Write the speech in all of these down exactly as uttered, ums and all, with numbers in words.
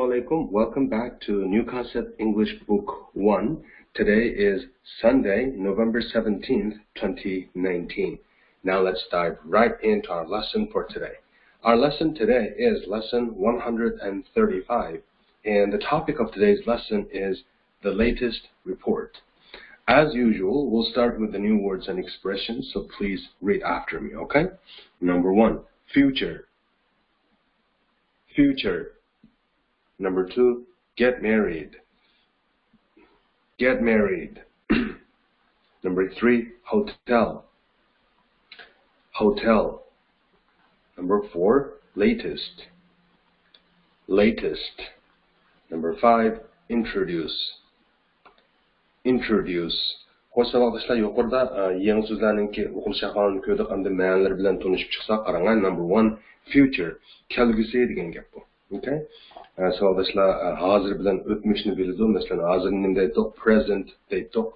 Alaikum. Welcome back to New Concept English Book one. Today is Sunday, November seventeenth, twenty nineteen. Now let's dive right into our lesson for today. Our lesson today is lesson one hundred thirty-five, and the topic of today's lesson is the latest report. As usual, we'll start with the new words and expressions, so please read after me, okay? Number one, future. Future. Number two, get married. Get married. Number three, hotel. Hotel. Number four, latest. Latest. Number five, introduce. Introduce. خوش، ساۋاقداشلار، يۇقىرىدا، ئە، يېڭى سۆزلەرنىڭكى ئوقۇلۇش ئەھۋالىنى كۆردۇق، ئەمدى مەنىلىرى بىلەن تونۇشۇپ چىقساق، قاراڭ، number one, future، كەلگۈسى دېگەن گەپ بۇ. ئوكەي؟ ئە، ساۋاقداشلار، ئە، ھازىر بىلەن ئۆتمۈشنى بىلىدۇ. مەسىلەن، ھازىرنى نېمە دەيتتۇق؟ Present دەيتتۇق.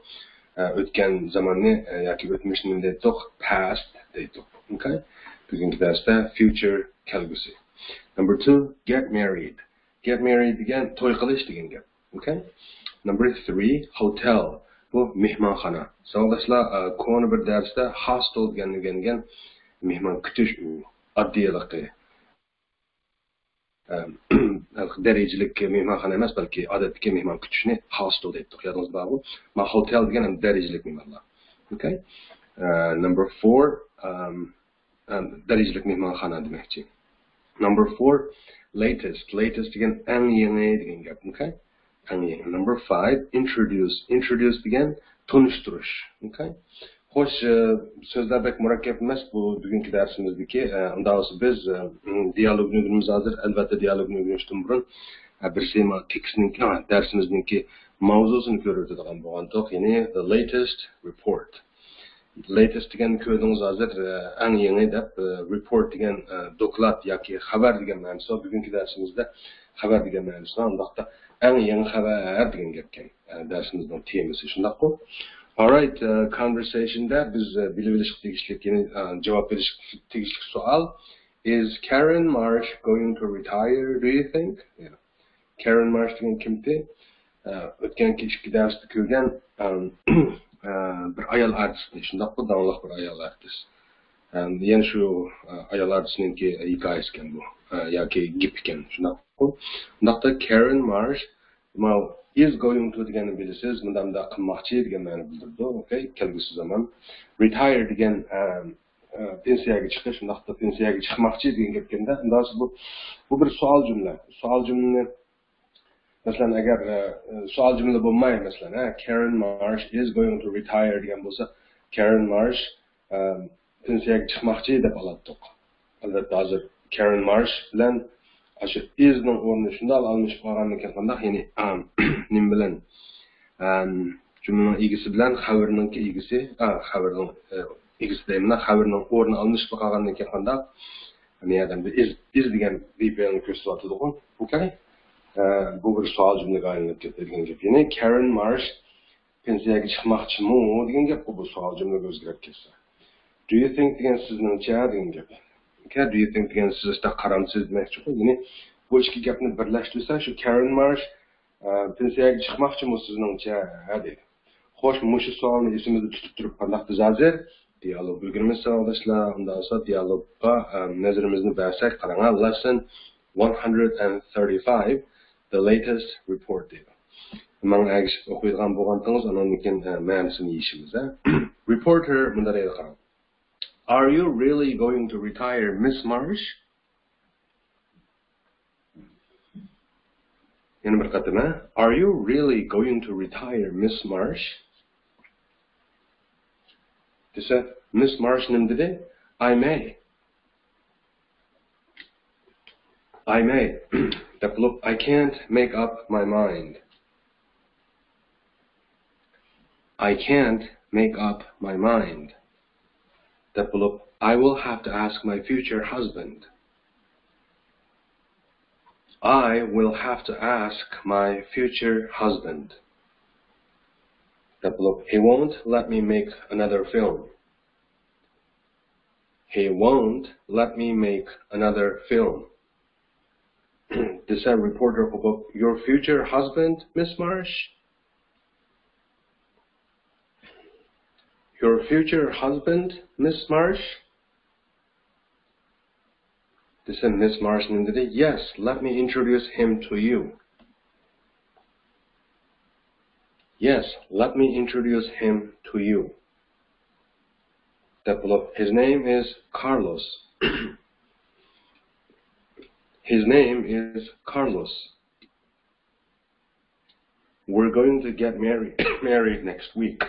ئە، ئۆتكەن زاماننى، ئە، ياكى ئۆتمۈشنى نېمە دەيتتۇق؟ Past دەيتتۇق. ئوكەي؟ بۈگۈنكى دەرستە future، كەلگۈسى. Number two, get married. Get married دېگەن توي قىلىش دېگەن گەپ. ئوكەي؟ Number three, hotel. بۇ مېھمانخانا. ساۋاقداشلار، ئە، كونا بىر دەرستە hostel دېگەننى ئۆگەنگەن، مېھمان كۈتۈش ئۆيى، ئاددىيلىقى. ئە، دەرىجىلىك مېھمانخانا ئەمەس، بەلكى ئادەتتىكى مېھمان كۈتۈشنى hostel دەيتتۇق. يادىڭىزدا بارغۇ؟ ما hotel دېگەن ھەم دەرىجىلىك مېھمانلار. ئوكەي؟ ئە، number four, ئەم، ئەم، دەرىجىلىك مېھمانخانا دېمەكچى. Number four, latest. Latest دېگەن ئەڭ يېڭى دېگەن گەپ. ئوكەي؟ ئەڭ يېڭى. Number five, introduce. Introduce دېگەن تونۇشتۇرۇش. ئوكەي؟ خوش، ئە، سۆزلەر بەك مۇرەككەپ ئەمەس بۇ بۈگۈنكى دەرسىمىزدىكى. ئە، ئۇنداق بولسا بىز، ئە، دىيالوگنى ئۆگىنىمىز ھازىر. ئەلۋەتتە، دىيالوگنى ئۆگىنىشتىن بۇرۇن، ئە، بىرسى ما تېكىستنىڭكى، ئە، دەرسىمىزنىڭكى ماۋزۇسىنى كۆرۈۋېتىدىغان بولغانتۇق. يەنى the latest report. Latest دېگەننى كۆردىڭىز ھازىر، ئە، ئەڭ يېڭى دەپ، ئە، report دېگەن، ئە، دوكلات ياكى خەۋەر دېگەن مەنىسى بار. بۈگۈنكى دەرسىمىزدە خەۋەر دېگەن مەنىسى بار. ئۇنداقتا ئەڭ يېڭى خەۋەر دېگەن گەپكەن، ئە، دەرسىمىزنىڭ تېمىسى. شۇنداققۇ؟ Alright, ئە، conversation دە بىز، ئە، بىلىۋېلىشقا تېگىشلىك، يەنى، ئە، جاۋاب بېرىشقا تېگىشلىك سوئال. Is Karen Marsh going to retire, do you think? كارېن مارش دېگەن كىمتى؟ ئە، ئۆتكەنكى ئىككى دەرستە كۆرگەن، ئەم، ئە، بىر ئايال ئارتىستنى، شۇنداققۇ، داڭلىق بىر ئايال ئارتىست. ئەم، يەنە شۇ، ئە، ئايال ئارتىستنىڭكى ھېكايىسىكەن بۇ، ئە، ياكى گېپىكەن، شۇنداققۇ. ئۇنداقتا كارېن مارش، ماۋۇ is going to دېگەننى بىلىسىز، مۇنداق مۇنداق قىلماقچى دېگەن مەنىنى بىلدۈرىدۇ، ئوكەي، كەلگۈسى زامان. رىتايىر دېگەن، ئەم، ئە، پېنسىيەگە چىقىش، شۇنداقتا پېنسىيەگە چىقماقچى دېگەن گەپكەندە، ئۇنداق بۇ، بۇ بىر سوئال جۈملە. سوئال جۈملىنى مەسىلەن، ئەگەر، ئە، ئە، سوئال جۈملە بولماي، مەسىلەن، ھە، Karen Marsh is going to retire دېگەن بولسا، كارېن مارش، ئە، پېنسىيەگە چىقماقچى دەپ ئالاتتۇق. ئەلۋەتتە، ھازىر كارېن مارش بىلەن ئاشۇ is نىڭ ئورنى شۇنداق ئالمىشىپ قالغاندىكىن قانداق؟ يەنى، ئەم، نېمە بىلەن؟ ئەم، جۈملىنىڭ ئىگىسى بىلەن خەۋىرىنىڭكى ئىگىسى، ئا، خەۋىرىنىڭ، ئە، ئىگىسى دەيمەن، خەۋىرىنىڭ ئورنى ئالمىشىپ قالغاندىن كېيىن قانداق؟ يەنى ئادەمدە is، is دېگەن ۋېربنى كۆرسىتىۋاتىدىغۇ. ئوكەي؟ ئە، بۇ بىر سوئال جۈملىگە ئايلىنىپ كەتتى دېگەن گەپ. يەنى كارېن مارش پېنسىيەگە چىقماقچىمۇ دېگەن گەپقۇ بۇ سوئال جۈملىگە ئۆزگىرىپ كەتسە. Do you think دېگەن سىزنىڭچە دېگەن گەپ. ئوكەي، do you think دېگەن سىز ئىشتا قارامسىز دېمەكچىغۇ. يەنى بۇ ئىككى گەپنى بىرلەشتۈرسە شۇ كارېن مارش، ئە، پېنسىيەگە چىقماقچىمۇ سىزنىڭچە، ھە، دەيدۇ. خوش، مۇشۇ سوئالنى ئېسىمىزدە تۇتۇپ تۇرۇپ قانداق بىز ھازىر دىيالوگ ئۆگىنىمىز، ساۋاقداشلار؟ ئۇنداق بولسا دىيالوگقا، ئە، نەزىرىمىزنى بەرسەك، قاراڭا، lesson one hundred thirty-five, the latest report دەيدۇ. ماڭا ئەگىشىپ ئوقۇيدىغان بولغانتىڭىز، ئانىڭدىن كېيىن، ئە، مەنىسىنى يېيىشىمىز، ھە؟ رىپورتېر مۇنداق دەيدۇ، قاراڭ. Are you really going to retire, Miss Marsh? يەنە بىر قېتىم، ھە؟ Are you really going to retire, Miss Marsh? دېسە، مىس مارش نېمە دېدى؟ I may. I may. دەپ بولۇپ، I can't make up my mind. I can't make up my mind. دەپ بولۇپ، I will have to ask my future husband. I will have to ask my future husband. دەپ بولۇپ، he won't let me make another film. He won't let me make another film. دېسە رېپورتېر قوپۇپ، Your future husband, Miss Marsh? Your future husband, Miss Marsh? دېسە مىس مارش نېمە دېدى؟ Yes, let me introduce him to you. Yes, let me introduce him to you. دەپ بولۇپ، His name is Carlos. His name is Carlos. We're going to get married, married next week.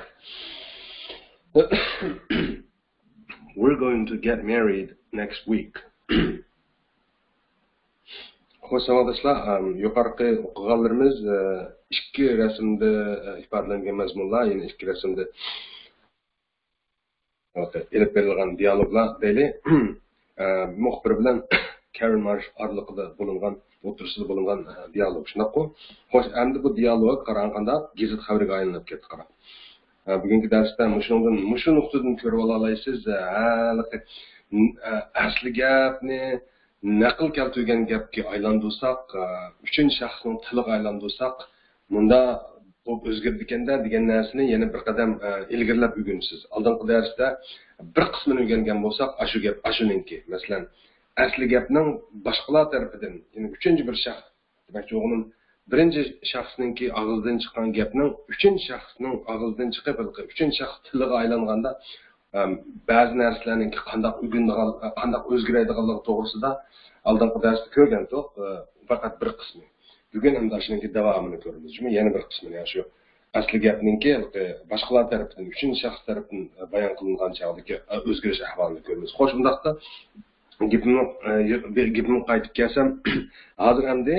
We're going to get married next week. خوش، ساۋاقداشلار، ئەم، يۇقىرىقى ئوقۇغانلىرىمىز، ئە، ئىككى رەسىمدە، ئە، ئىپادىلەنگەن مەزمۇنلار، يەنى ئىككى رەسىمدە ئېلىپ بېرىلغان دىيالوگلار دەيلى، ئە، مۇخبىر بىلەن كارېن مارش ئارىلىقىدا بولۇنغان، ئوتتۇرىسىدا بولۇنغان، ئە، دىيالوگ، شۇنداققۇ؟ خوش، ئەمدى بۇ دىيالوگ قاراڭ قانداق گېزىت خەۋىرىگە ئايلىنىپ كەتتى، قاراڭ. ئە، بۈگۈنكى دەرستە مۇشۇنىڭدىن، مۇشۇ نۇقتىدىن كۆرۈپ ئالالايسىز، ئە، ھېلىقى، ئە، ئەسلى گەپنى نەقىل كەلتۈرگەن گەپكە ئايلاندۇرساق، ئە، ئۈچىنچى شەخسنىڭ تىلىغا ئايلاندۇرساق، مۇندا بولۇپ ئۆزگىرىدىكەندە دېگەن نەرسىنى يەنە بىر قەدەم، ئە، ئىلگىرىلەپ ئۆگىنىسىز. ئالدىنقى دەرستە بىر قىسمىنى ئۆگەنگەن بولساق، ئاشۇ گەپ، ئاشۇنىڭكى. مەسىلەن، ئەسلى گەپنىڭ باشقىلار تەرىپىدىن، يەنى ئۈچىنچى بىر شەخس دېمەكچى بولغىنىم، بىرىنچى شەخسنىڭكى ئاغزىدىن چىققان گەپنىڭ ئۈچىنچى شەخسنىڭ ئاغزىدىن چىقىپ، ھېلىقى ئۈچىنچى شەخس تىلىغا ئايلانغاندا، ئەم، بەزى نەرسىلەرنىڭكى قانداق ئۆگىنىدىغان، قانداق ئۆزگىرەيدىغانلىقى توغرىسىدا ئالدىنقى دەرستە كۆرگەنتۇق، ئە، پەقەت بىر قىسمى. بۈگۈن ئەمدى شۇنىڭكى داۋامىنى كۆرىمىز. شۇ يەنە بىر قىسمىنى، يا شۇ ئەسلى گەپنىڭكى، ئە، باشقىلار تەرىپىدىن، ئۈچىنچى شەخس تەرىپىدىن، ئە، بايان قىلىنغان چاغدىكى، ئە، ئۆزگىرىش ئەھۋالىنى كۆرىمىز. خوش، ئۇنداقتا گېپىمنى، ئە، گېپىمگە قايتىپ كەلسەم، ھازىر ئەمدى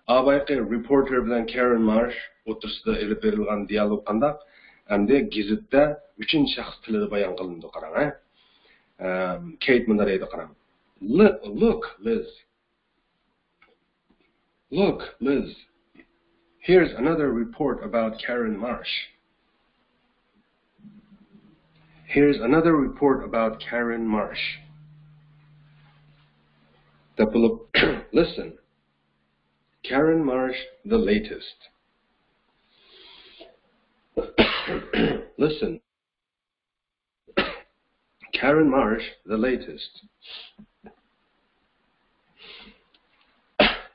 ئاۋايقى رېپورتېر بىلەن كارېن مارش ئوتتۇرىسىدا ئېلىپ بېرىلغان دىيالوگ قانداق؟ ئەمدى گېزىتتە ئۈچىنچى شەخس تىلىدا بايان قىلىنىدۇ، قاراڭ، ھە. ئەم، كېيت مۇنداق دەيدۇ، قاراڭ. Look, look, Liz. Look, Liz. Here's another report about Karen Marsh. Here's another report about Karen Marsh. دەپ بولۇپ، listen. Karen Marsh, the latest. Listen. Karen Marsh, the latest.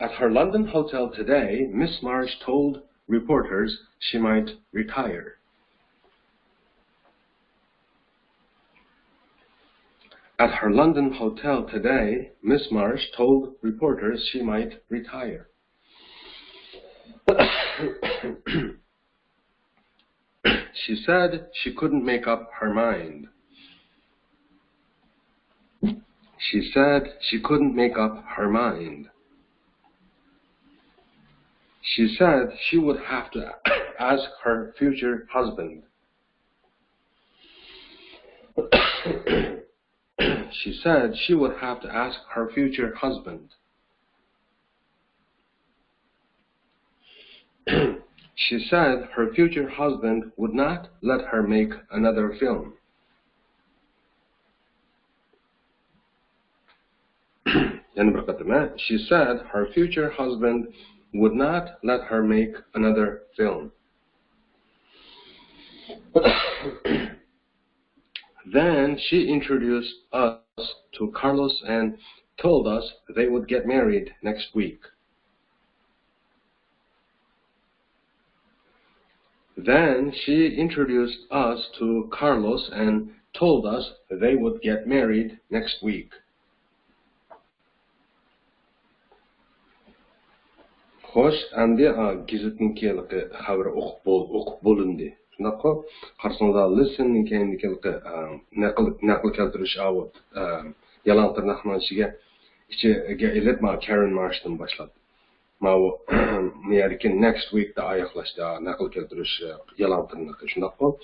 At her London hotel today, Miss Marsh told reporters she might retire. At her London hotel today, Miss Marsh told reporters she might retire. She said she couldn't make up her mind. She said she couldn't make up her mind. She said she would have to ask her future husband. She said she would have to ask her future husband. She said her future husband would not let her make another film. يەنە بىر قېتىم، ھە؟ She said her future husband would not let her make another film. Then she introduced us to Carlos and told us they would get married next week. Then she introduced us to Carlos and told us they would get married next week. خوش، ئەمدى، ئا، گېزىتنىڭكى ھېلىقى خەۋىرى ئوقۇپ بول-، ئوقۇپ بولۇندى. شۇنداققۇ؟ قارىسىڭىزلار، listen نىڭ كەينىدىكى ھېلىقى، ئا، نەقىل، نەقىل كەلتۈرۈش ئاۋۇ، ئا، يالاڭ تىرناقنىڭ ئىچىگە، ئىچىگە ئېلىپ، ما، كارېن مارشتىن باشلاپ. ماۋۇ، مۇ يەردىكى next week دە ئاياغلاشتى، نەقىل كەلتۈرۈش، ئا، يالاڭ تىرنىقى، شۇنداققۇ؟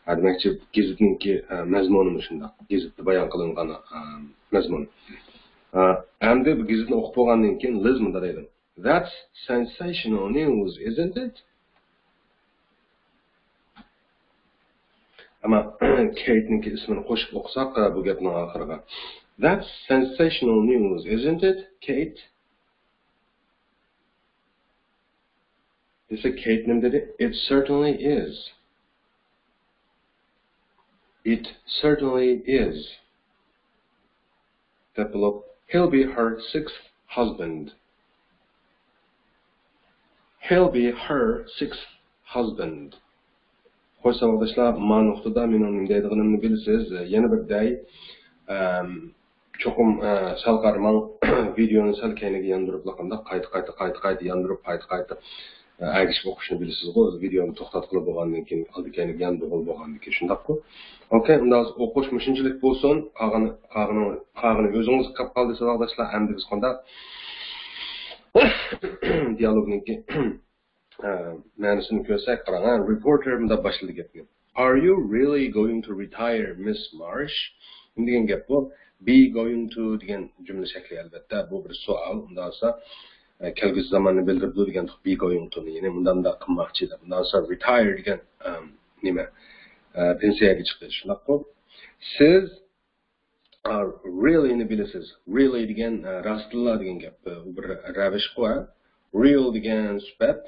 ھە، دېمەكچى، گېزىتنىڭكى، ئا، مەزمۇنىمۇ شۇنداق. گېزىتتە بايان قىلىنغان، ئا، مەزمۇن. ئا، ئەمدى بۇ گېزىتنى ئوقۇپ بولغاندىن كېيىن لىز مۇنداق دەيدۇ. That's sensational news, isn't it? ئەمما كېيتنىڭكى ئىسمىنى قوشۇپ ئوقۇساق، بۇ گەپنىڭ ئاخىرىغا. That's sensational news, isn't it, Kate? دېسە، كېيت نېمە دېدى؟ It certainly is. It certainly is. دەپ بولۇپ، he'll be her sixth husband. He'll be her sixth husband. خوش، ساۋاقداشلار، ما نۇقتىدا مېنىڭ نېمە دەيدىغىنىمنى بىلىسىز. يەنە بىر دەي، ئەم، چوقۇم، ئە، سەل قارىماڭ، ۋىدېونى سەل كەينىگە ياندۇرۇپلا قانداق قايتا، قايتا، قايتا، قايتا ياندۇرۇپ، قايتا، قايتا، ئە، ئەگىشىپ ئوقۇشنى بىلىسىزغۇ، ۋىدېونى توختاتقىلى بولغاندىن كېيىن، ئالدى كەينىگە ياندۇرغىلى بولغاندىن كېيىن، شۇنداققۇ؟ ئوكەي، ئۇنداق بولسا ئوقۇش مۇشۇنچىلىك بولسۇن، قالغىنى، قالغىنى، قالغىنى ئۆزىڭىزگە قاپ قالدى، ساۋاقداشلار، ئەمدى بىز قانداق دىيالوگنىڭكى ئە، مەنىسىنى كۆرسەك، قاراڭ، ھە، رېپورتېر مۇنداق باشلىدى گەپنى. Are you really going to retire, Miss Marsh? نېمە دېگەن گەپ بۇ؟ Be going to دېگەن جۈملە شەكلى، ئەلۋەتتە، بۇ بىر سوئال. ئۇنداق بولسا، ئە، كەلگۈسى زاماننى بىلدۈرىدۇ دېگەن، be going to نى، يەنى مۇنداق، مۇنداق قىلماقچى دەپ. ئۇنداق بولسا retire دېگەن، ئەم، نېمە؟ ئە، پېنسىيەگە چىقىش، شۇنداققۇ؟ سىز ئا، really نى بىلىسىز. Really دېگەن، ئە، راستتىنلا دېگەن گەپ. ئۇ بىر رەۋىشقۇ، ھە؟ Real دېگەن سۈپەت،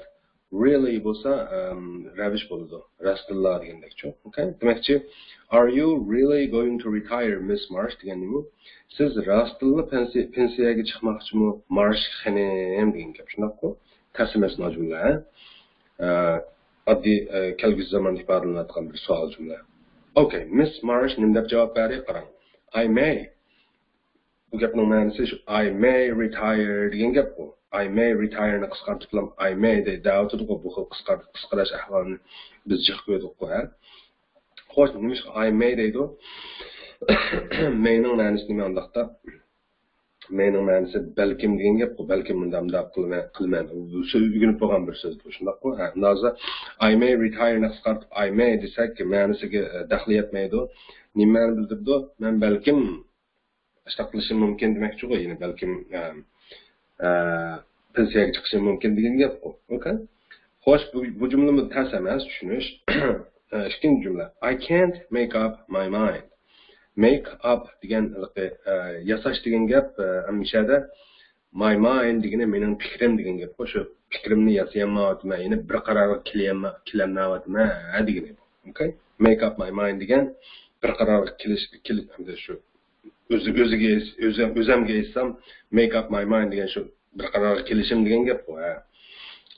really بولسا، ئەم، رەۋىش بولىدۇ. راستتىنلا دېگەندەكچۇ. ئوكەي؟ دېمەكچى، Are you really going to retire, Miss Marsh دېگەن نېمە؟ سىز راستتىنلا پەنسى-، پېنسىيەگە چىقماقچىمۇ، مارش خېنىم دېگەن گەپ. شۇنداققۇ؟ تەس ئەمەس مانا جۈملە، ھە؟ ئە، ئاددىي، ئە، كەلگۈسى زاماندا ئىپادىلىنىۋاتقان بىر سوئال جۈملە. ئوكەي، مىس مارش نېمە دەپ جاۋاب بەردى؟ قاراڭ. I may. بۇ گەپنىڭ مەنىسى شۇ، I may retire دېگەن گەپقۇ. I may retire نى قىسقارتىپلا I may دەي-، دەۋاتىدىغۇ، بۇ خىل قىسقار-، قىسقىراش ئەھۋالىنى بىز جىق كۆردۇققۇ، ھە؟ خوش، نېمىشقا I may دەيدۇ؟ May نىڭ مەنىسى نېمە ئانداقتا؟ May نىڭ مەنىسى بەلكىم دېگەن گەپقۇ، بەلكىم مۇنداق، مۇنداق قىلىمەن، قىلىمەن. بۇ سۆز ئۆگىنىپ بولغان بىر سۆز بۇ، شۇنداققۇ؟ ھە، ئۇنداق بولسا I may retire نى قىسقارتىپ I may دېسەك، مەنىسىگە، ئە، دەخلى يەتمەيدۇ. نېمە مەنە بىلدۈرىدۇ؟ مەن بەلكىم ئاشۇنداق قىلىشىم مۇمكىن دېمەكچىغۇ، يەنى بەلكىم، ئە، ئە، پېنسىيەگە چىقىشىم مۇمكىن دېگەن گەپقۇ. ئوكەي؟ خوش، بۇ، بۇ جۈملىمۇ تەس ئەمەس، چۈشىنىش. ئە، ئىككىنچى جۈملە. I can't make up my mind. Make up دېگەن ھېلىقى، ئە، ياساش دېگەن گەپ، ئە، ھەمىشەدە my mind دېگىنى مېنىڭ پىكرىم دېگەن گەپقۇ. شۇ پىكرىمنى ياسىيالمايۋاتىمەن، يەنى بىر قارارغا كېلەلمە-، كېلەلمەيۋاتىمەن دېگىنى. ئوكەي؟ Make up my mind دېگەن بىر قارارغا كېلىش، كېلىپ، ئەمدى شۇ ئۆزى، ئۆزىگە، ئۆزەم، ئۆزەمگە ئېيتسام، make up my mind دېگەن شۇ بىر قارارغا كېلىشىم دېگەن گەپقۇ، ھە.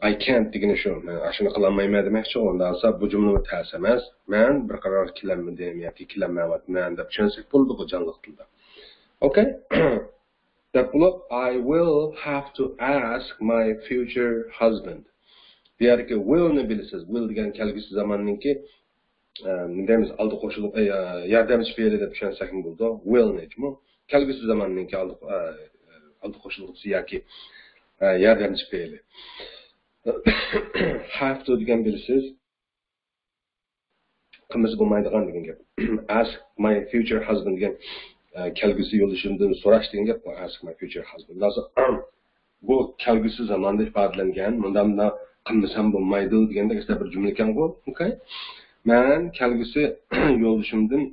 I can't دېگىنى شۇ، مەن ئاشۇنى قىلالمايمەن دېمەكچىغۇ. ئۇنداق بولسا بۇ جۈملىمۇ تەس ئەمەس. مەن بىر قارارغا كېلەلمىدىم ياكى كېلەلمەيۋاتىمەن دەپ چۈشەنسەك بولىدىغۇ جانلىق تىلدا. ئوكەي؟ دەپ بولۇپ، I will have to ask my future husband. بۇ يەردىكى will نى بىلىسىز. Will دېگەن كەلگۈسى زاماننىڭكى ئە، نېمە دەيمىز، ئالدى قوشۇلۇپ، ئە، ياردەمچى پېئىلى دەپ چۈشەنسەكمۇ بولىدۇ. Will نى جۇمۇ. كەلگۈسى زاماننىڭكى ئالدى، ئە، ئالدى قوشۇلغۇچىسى ياكى، ئە، ياردەمچى پېئىلى. Have to دېگەن بىلىسىز، قىلمىسا بولمايدىغان دېگەن گەپ. Ask my future husband دېگەن، ئە، كەلگۈسى يولدىشىمدىن سوراش دېگەن گەپ. Ask my future husband. بۇ كەلگۈسى زاماندا ئىپادىلەنگەن، مۇنداق، مۇنداق قىلمىسام بولمايدۇ دېگەندەك ئىشتا بىر جۈملە ئىكەنغۇ. ئوكەي. مەن كەلگۈسى يولدىشىمدىن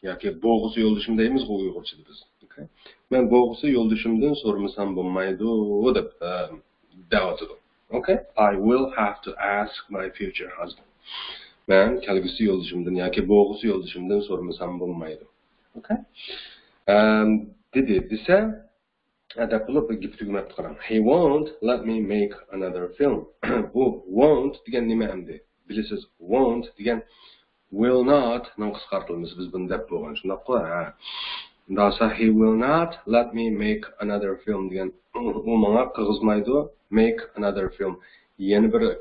ياكى بولغۇسى يولدىشىم دەيمىزغۇ ئۇيغۇرچىدا بىز. ئوكەي. مەن بولغۇسى يولدىشىمدىن سورىمىسام بولمايدۇ دەپ، ئە، دەۋاتىدۇ. ئوكەي. I will have to ask my future husband. مەن كەلگۈسى يولدىشىمدىن ياكى بولغۇسى يولدىشىمدىن سورىمىسام بولمايدۇ. ئوكەي. ئەم، دېدى، دېسە، ئەدەپ بولۇپ، گېپى تۈگىمەپتۇ، قاراڭ. He won't let me make another film. بۇ won't دېگەن نېمە ئەمدى؟ بىلىسىز، won't دېگەن will not نىڭ قىسقارتىلمىسى، بىز بۇنى دەپ بولغان، شۇنداققۇ؟ ھە. ئۇنداقسا، he will not let me make another film دېگەن، ئۇ ماڭا قىلغۇزمايدۇ، make another film، يەنە بىر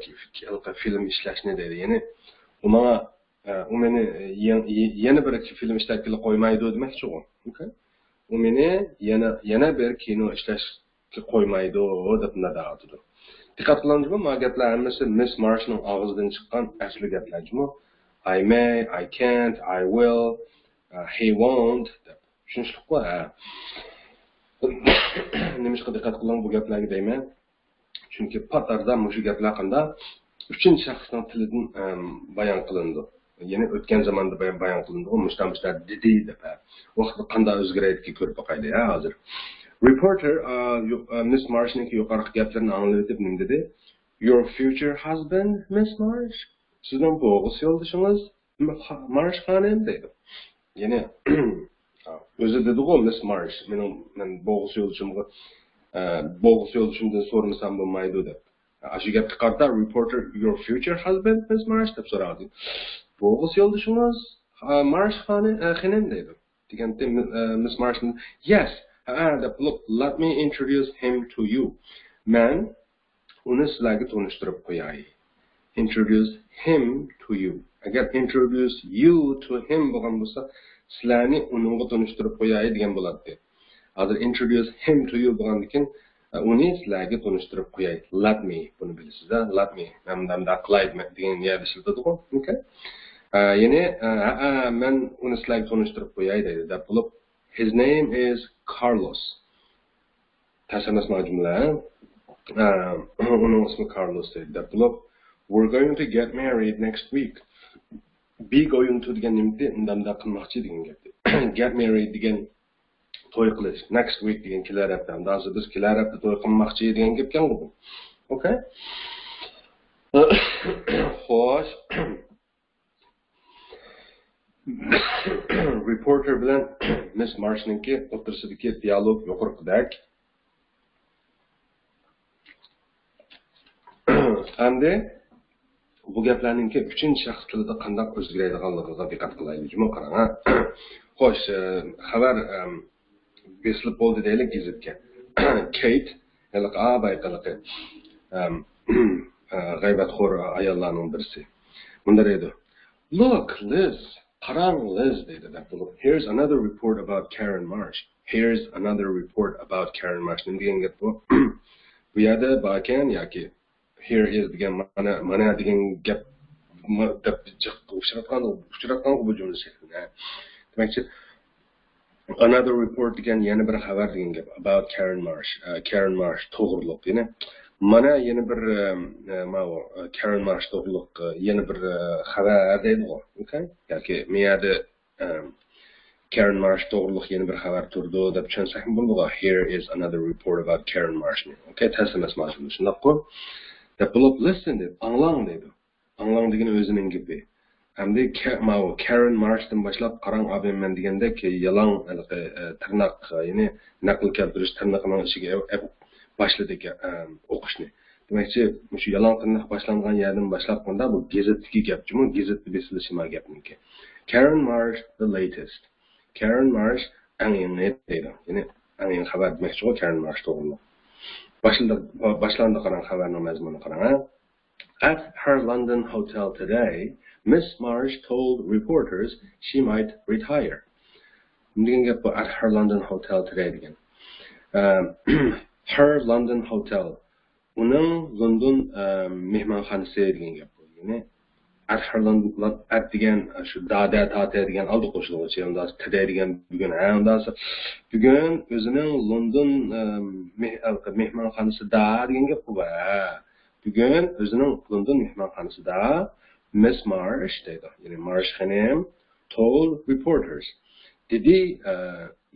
فىلىم ئىشلەشنى دەيدۇ. يەنى ئۇ ماڭا ئە، ئۇ مېنى، ئە، يە-، يە-، يەنە بىر فىلىم ئىشلەتكىلى قويمايدۇ دېمەكچىغۇ. ئوكەي؟ ئۇ مېنى يەنە، يەنە بىر كىنو ئىشلەشكە قويمايدۇ دەپ مۇنداق دەۋاتىدۇ. دىققەت قىلىڭچۇ، ما گەپلەر ھەممىسى مىس مارشنىڭ ئاغزىدىن چىققان ئەسلى گەپلەرچۇمۇ؟ I may, I can't, I will, ئە، he won't دەپ. چۈشىنىشلىكقۇ، ھە. نېمىشقا دىققەت قىلىڭ بۇ گەپلەرگە دەيمەن؟ چۈنكى پات ئارىدا مۇشۇ گەپلەر قاندا ئۈچىنچى شەخسنىڭ تىلىدىن، ئەم، بايان قىلىنىدۇ. يەنى ئۆتكەن زاماندا بايان، بايان قىلىنىدىغۇ، مۇشۇنداق، مۇشۇنداق دېدى دەپ، ھە. ۋاقىتتا قانداق ئۆزگىرەيدىكى كۆرۈپ باقايلى، ھە، ھازىر. رېپورتېر، ئا، يۇ-، ئا، مىس مارشنىڭكى يۇقىرىقى گەپلىرىنى ئاڭلىۋېتىپ نېمە دېدى؟ Your future husband, Miss Marsh. سىزنىڭ بولغۇسى يولدىشىڭىز، م-، خا-، مارش خانىم دەيدۇ. يەنى، ئۆزى دېدىغۇ، مىس مارش. مېنىڭ، مەن بولغۇسى يولدىشىمغا، ئە، بولغۇسى يولدىشىمدىن سورىمىسام بولمايدۇ دەپ. ئاشۇ گەپكە قارىتا، reporter, your future husband, Miss Marsh دەپ سوراغان. بولغۇسى يولدىشىڭىز، ئە، مارش خانىم، ئە، خېنىم دەيدۇ. دېگەنتى، مىس مارشنى، yes، ھە، دەپ بولۇپ، let me introduce him to you. مەن ئۇنى سىلەرگە تونۇشتۇرۇپ قوياي. Introduce him to you. ئەگەر introduce you to him بولغان بولسا، سىلەرنى ئۇنىڭغا تونۇشتۇرۇپ قوياي دېگەن بولاتتى. ھازىر introduce him to you بولغاندىكىن، ئۇنى سىلەرگە تونۇشتۇرۇپ قوياي. Let me، بۇنى بىلىسىز-دە، let me. مەن مۇنداق قىلاي دېگەن يەردە ئىشلىتىدىغۇ. ئوكەي. ئە، يەنى، ئە، ئە، مەن ئۇنى سىلەرگە تونۇشتۇرۇپ قوياي دەيدۇ دەپ بولۇپ، his name is Carlos. تەس ئەمەس مانا جۈملە. ئە، ئۇنىڭ ئىسمى كارلوس دەيدۇ دەپ بولۇپ، we're going to get married next week. Be going to دېگەن نېمىتى؟ ئۇنداق قىلماقچى دېگەن گەپتى. Get married دېگەن توي قىلىش. Next week دېگەن كېلەر ھەپتە. ئۇنداق بىز كېلەر ھەپتە توي قىلماقچى دېگەن گەپكەنغۇ بۇ. ئوكەي. خوش. رېپورتېر بىلەن مىس مارشنىڭكى ئوتتۇرىسىدىكى دىيالوگ يۇقىرىقىدەك. ئەمدى بۇ گەپلەرنىڭكى ئۈچىنچى شەخس تىلىدا قانداق ئۆزگىرەيدىغانلىقىغا دىققەت قىلايلى جۇمۇ، قاراڭ ھە. خوش، ئە، خەۋەر، ئەم، بېسىلىپ بولدى دەيلى گېزىتكە. كېيت، ھېلىقى، ئا، بايقى ھېلىقى، ئەم، ئە، غەيۋەتخور ئاياللارنىڭ بىرسى. مۇنداق دەيدۇ. Look, Liz, قاراڭ، لىز دەيدۇ دەپ بولۇپ. Here's another report about Karen Marsh. Here's another report about Karen Marsh. نېمە دېگەن گەپ بۇ؟ بۇ يەردە باركەن ياكى here is دېگەن مانا، مانا دېگەن گەپ، ما-، دەپ جىق ئۇچراتقان، ئۇچراتقانغۇ بۇ جۈملە شەكلىنى. دېمەكچى، another report دېگەن يەنە بىر خەۋەر دېگەن گەپ. About Karen Marsh. ئە، كارېن مارش توغرۇلۇق. يەنى مانا يەنە بىر، ئە، ئە، ماۋۇ، ئە، كارېن مارش توغرۇلۇق، ئە، يەنە بىر، ئە، خەۋەر دەيدىغۇ. ئوكەي؟ ياكى ما يەردە، ئە، كارېن مارش توغرۇلۇق يەنە بىر خەۋەر تۇرىدۇ دەپ چۈشەنسەكمۇ بولىدىغۇ. Here is another report about Karen Marsh. ئوكەي؟ تەس ئەمەس مانا شۇنداققۇ. دەپ بولۇپ، listen دەپ، ئاڭلاڭ دەيدۇ. ئاڭلاڭ دېگىنى ئۆزىنىڭ گېپى. ئەمدى كە-، ماۋۇ كارېن مارشتىن باشلاپ قاراڭ ئابىمەن دېگەندەك يالاڭ ھېلىقى، ئە، تىرناق، يەنى نەقىل كەلتۈرۈش تىرنىقىنىڭ ئىچىگە ئېلىپ باشلىدى، ئە، ئوقۇشنى. دېمەكچى، مۇشۇ يالاڭ تىرناق باشلانغان يەردىن باشلاپ مۇندا بۇ گېزىتتىكى گەپ جۇمۇ، گېزىتتە بېسىلىشى ما گەپنىڭكى. كارېن مارش، the latest. كارېن مارش ئەڭ يېڭى دەيدۇ. يەنى ئەڭ يېڭى خەۋەر دېمەكچىغۇ، كارېن مارش توغرۇلۇق. باشلىدى، باشلاندى قاراڭ، خەۋەرنىڭ مەزمۇنىنى قاراڭ ھە. At her London hotel today, Miss Marsh told reporters she might retire. نېمە دېگەن گەپ بۇ at her London hotel today دېگەن؟ ئە، her London hotel. ئۇنىڭ لوندون، ئە، مېھمانخانىسى دېگەن گەپ بۇ. يەنى at her London، at دېگەن شۇ دادە، تاتە دېگەن ئالدى قوشۇلغۇچى، ئۇنداق today دېگەن بۈگۈن. ھە، ئۇنداق بۈگۈن ئۆزىنىڭ لوندون، ئە، مېھ-، مېھمانخانىسىدا دېگەن گەپ بۇ. ھە. بۈگۈن ئۆزىنىڭ لوندون مېھمانخانىسىدا مىس مارش دەيدۇ، يەنى مارش خېنىم، told reporters، دېدى، ئە،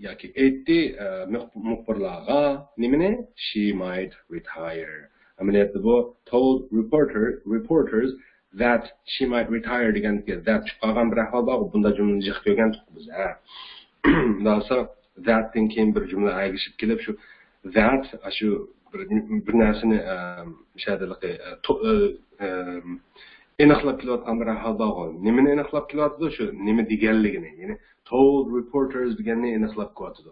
ياكى ئېيتتى، ئە، مۇخ-، مۇخبىرلارغا نېمىنى؟ She might retire. ئەمەلىيەتتە بۇ told reporter، reporters that she might retire دېگەن that چۈشۈپ قالغان بىر ئەھۋال بارغۇ، بۇنداق جۈملىنى جىق كۆرگەنتۇق بىز، ھە. ئۇنداق بولسا، that تىن كېيىن بىر جۈملە ئەگىشىپ كېلىپ، شۇ that، ئاشۇ بىر، بىر نەرسىنى، ئە، شەدىلىقى، ئە، تو-، ئە، ئە، ئېنىقلاپ كېلىۋاتقان بىر ئەھۋال بارغۇ. نېمىنى ئېنىقلاپ كېلىۋاتىدۇ؟ شۇ نېمە دېگەنلىكىنى. يەنى told reporters دېگەننى ئېنىقلاپ كېلىۋاتىدۇ.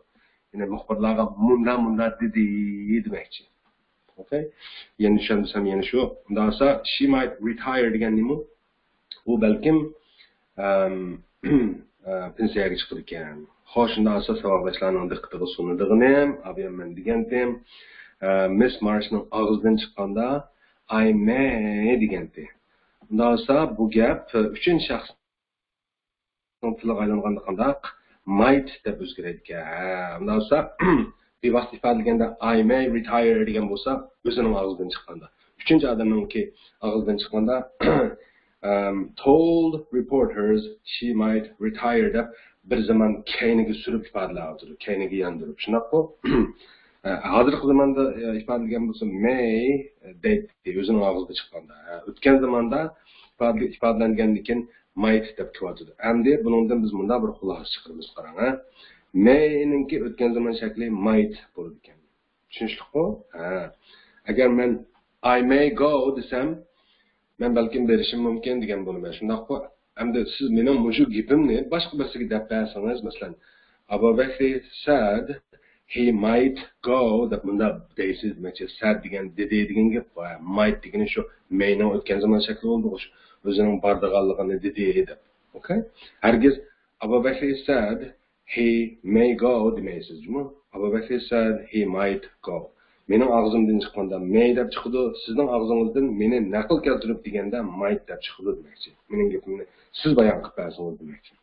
يەنى مۇخبىرلارغا مۇنداق، مۇنداق دېدى دېمەكچى. ئوكەي؟ يەنە چۈشەنمىسەم يەنە شۇ. ئۇنداق بولسا she might retire دېگەن نېمە؟ ئۇ بەلكىم، ئەم، ئە، پېنسىيەگە چىقىدىكەن. خوش، شۇنداق بولسا ساۋاقداشلارنىڭ دىققىتىغا سۇنىدىغىنىم، ئابىيەممەن دېگەنتىم، ئە، مىس مارشنىڭ ئاغزىدىن چىققاندا I may دېگەنتى. ئۇنداق بولسا بۇ گەپ ئۈچىنچى شەخس تىلىغا ئايلانغاندا قانداق؟ Might دەپ ئۆزگىرەيدىكەن. ھە، ئۇنداق بولسا، بىۋاسىتە ئىپادىلىگەندە I may retire دېگەن بولسا، ئۆزىنىڭ ئاغزىدىن چىققاندا. ئۈچىنچى ئادەمنىڭكى ئاغزىدىن چىققاندا، ئەم، told reporters she might retire دەپ بىر زامان كەينىگە سۈرۈپ ئىپادىلەۋاتىدۇ. كەينىگە ياندۇرۇپ. شۇنداققۇ؟ ھە، ھازىرقى زاماندا، ئە، ئىپادىلىگەن بولسا may، ئە، دەيتتى، ئۆزىنىڭ ئاغزىدا چىققاندا. ھە، ئۆتكەن زاماندا ئىپادىلە-، ئىپادىلەنگەندىن كېيىن might دەپ كېلىۋاتىدۇ. ئەمدى بۇنىڭدىن بىز مۇنداق بىر خۇلاسە چىقىرىمىز، قاراڭ، ھە. May نىڭكى ئۆتكەن زامان شەكلى might بولىدىكەن. چۈشىنىشلىكقۇ؟ ھە. ئەگەر مەن I may go دېسەم، مەن بەلكىم بېرىشىم مۇمكىن دېگەن بولىمەن. شۇنداققۇ؟ ئەمدى سىز مېنىڭ مۇشۇ گېپىمنى باشقا بىرسىگە دەپ بەرسىڭىز، مەسىلەن، Abu Bakr said he might go دەپ مۇنداق دەيسىز دېمەكچى. Said دېگەن دېدى دېگەن گەپ. Might دېگىنى شۇ may نىڭ ئۆتكەن زامان شەكلى بولدى، شۇ ئۆزىنىڭ بارىدىغانلىقىنى دېدى دەپ. ئوكەي؟ ھەرگىز Abu Bakr said he may go دېمەيسىز جۇمۇ. Abu Bakr said he might go. مېنىڭ ئاغزىمدىن چىققاندا may دەپ چىقىدۇ، سىزنىڭ ئاغزىڭىزدىن مېنى نەقىل كەلتۈرۈپ دېگەندە might دەپ چىقىدۇ دېمەكچى. مېنىڭ گېپىمنى سىز بايان قىلىپ بەرسىڭىز دېمەكچى.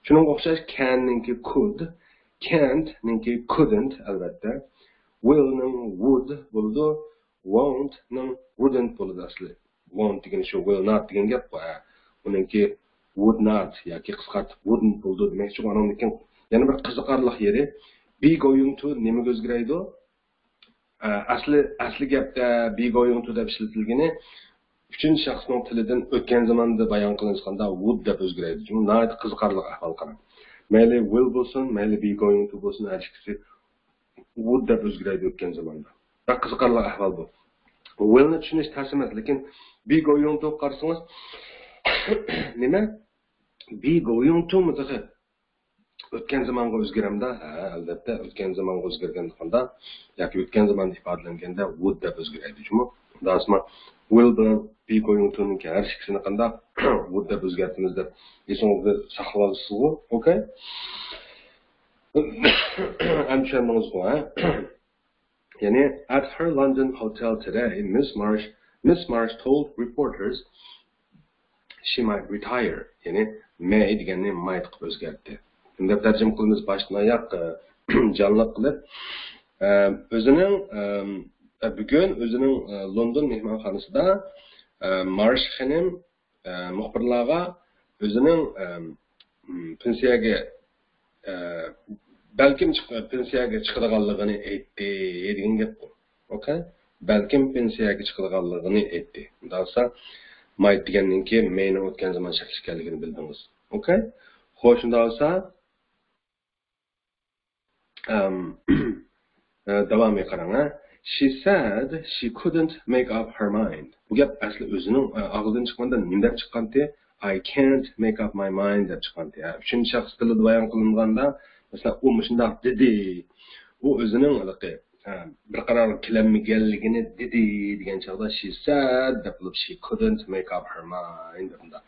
شۇنىڭغا ئوخشاش can نىڭكى could، can't نىڭكى couldn't ئەلۋەتتە. Will نىڭ would بولىدۇ، won't نىڭ wouldn't بولىدۇ ئەسلى. Won't دېگىنى شۇ will not دېگەن گەپقۇ، ھە. ئۇنىڭكى would not ياكى قىسقارتىپ wouldn't بولىدۇ دېمەكچىغۇ. ئانىڭدىن كېيىن يەنە بىر قىزىقارلىق يېرى، be going to نېمىگە ئۆزگىرەيدۇ؟ ئە، ئەسلى، ئەسلى گەپتە be going to دەپ ئىشلىتىلگىنى ئۈچىنچى شەخسنىڭ تىلىدىن ئۆتكەن زاماندا بايان قىلىنىشقاندا would دەپ ئۆزگىرەيدۇ. شۇ ناھايىتى قىزىقارلىق ئەھۋال، قاراڭ. مەيلى will بولسۇن، مەيلى be going to بولسۇن، ھەر ئىككىسى would دەپ ئۆزگىرەيدۇ ئۆتكەن زاماندا. بەك قىزىقارلىق ئەھۋال بۇ. Will نى چۈشىنىش تەس ئەمەس، لېكىن be going to قارىسىڭىز، نېمە؟ Be going to مۇ تېخى؟ ئۆتكەن زامانغا ئۆزگىرەمدا؟ ھە، ئەلۋەتتە، ئۆتكەن زامانغا ئۆزگەرگەندە قانداق؟ ياكى ئۆتكەن زاماندا ئىپادىلەنگەندە would دەپ ئۆزگىرەيدۇ جۇمۇ. ئۇنداق ئەسما will بىلەن be going to نىڭكى ھەر ئىككىسىنى قانداق would دەپ ئۆزگەرتىمىز دەپ ئېسىڭىزدە ساقلىۋالىسىزغۇ؟ ئوكەي؟ ئەمدى چۈشەندىڭىزغۇ، ھە؟ يەنى، at her London hotel today, Miss Marsh, Miss Marsh told reporters she might retire. يەنى may دېگەننى might قىلىپ ئۆزگەرتتى. بۇنى دەپ تەرجىمە قىلىمىز باشتىن ئاياق، ئە، جانلىق قىلىپ. ئە، ئۆزىنىڭ، ئە، بۈگۈن ئۆزىنىڭ، ئە، لوندون مېھمانخانىسىدا، ئە، مارش خېنىم، ئە، مۇخبىرلارغا ئۆزىنىڭ، ئە، م، پېنسىيەگە، ئە، بەلكىم چىق-، پېنسىيەگە چىقىدىغانلىقىنى ئېيتتى دېگەن گەپقۇ. ئوكەي؟ بەلكىم پېنسىيەگە چىقىدىغانلىقىنى ئېيتتى. ئۇنداق بولسا، might دېگەننىڭكى may نىڭ ئۆتكەن زامان شەكلى ئىكەنلىكىنى بىلدىڭىز. ئوكەي؟ خوش، شۇنداق بولسا، ئەم، ئە، داۋامى قاراڭ، ھە. She said she couldn't make up her mind. بۇ گەپ ئەسلى ئۆزىنىڭ، ئە، ئاغزىدىن چىققاندا نېمە دەپ چىققانتى؟ I can't make up my mind دەپ چىققانتى، ھە. ئۈچىنچى شەخس تىلىدا بايان قىلىنغاندا، مەسىلەن، ئۇ مۇشۇنداق دېدى. ئۇ ئۆزىنىڭ ھېلىقى، ئە، بىر قارارغا كېلەلمىگەنلىكىنى دېدى دېگەن چاغدا she said دەپ بولۇپ، she couldn't make up her mind دەپ مۇنداق.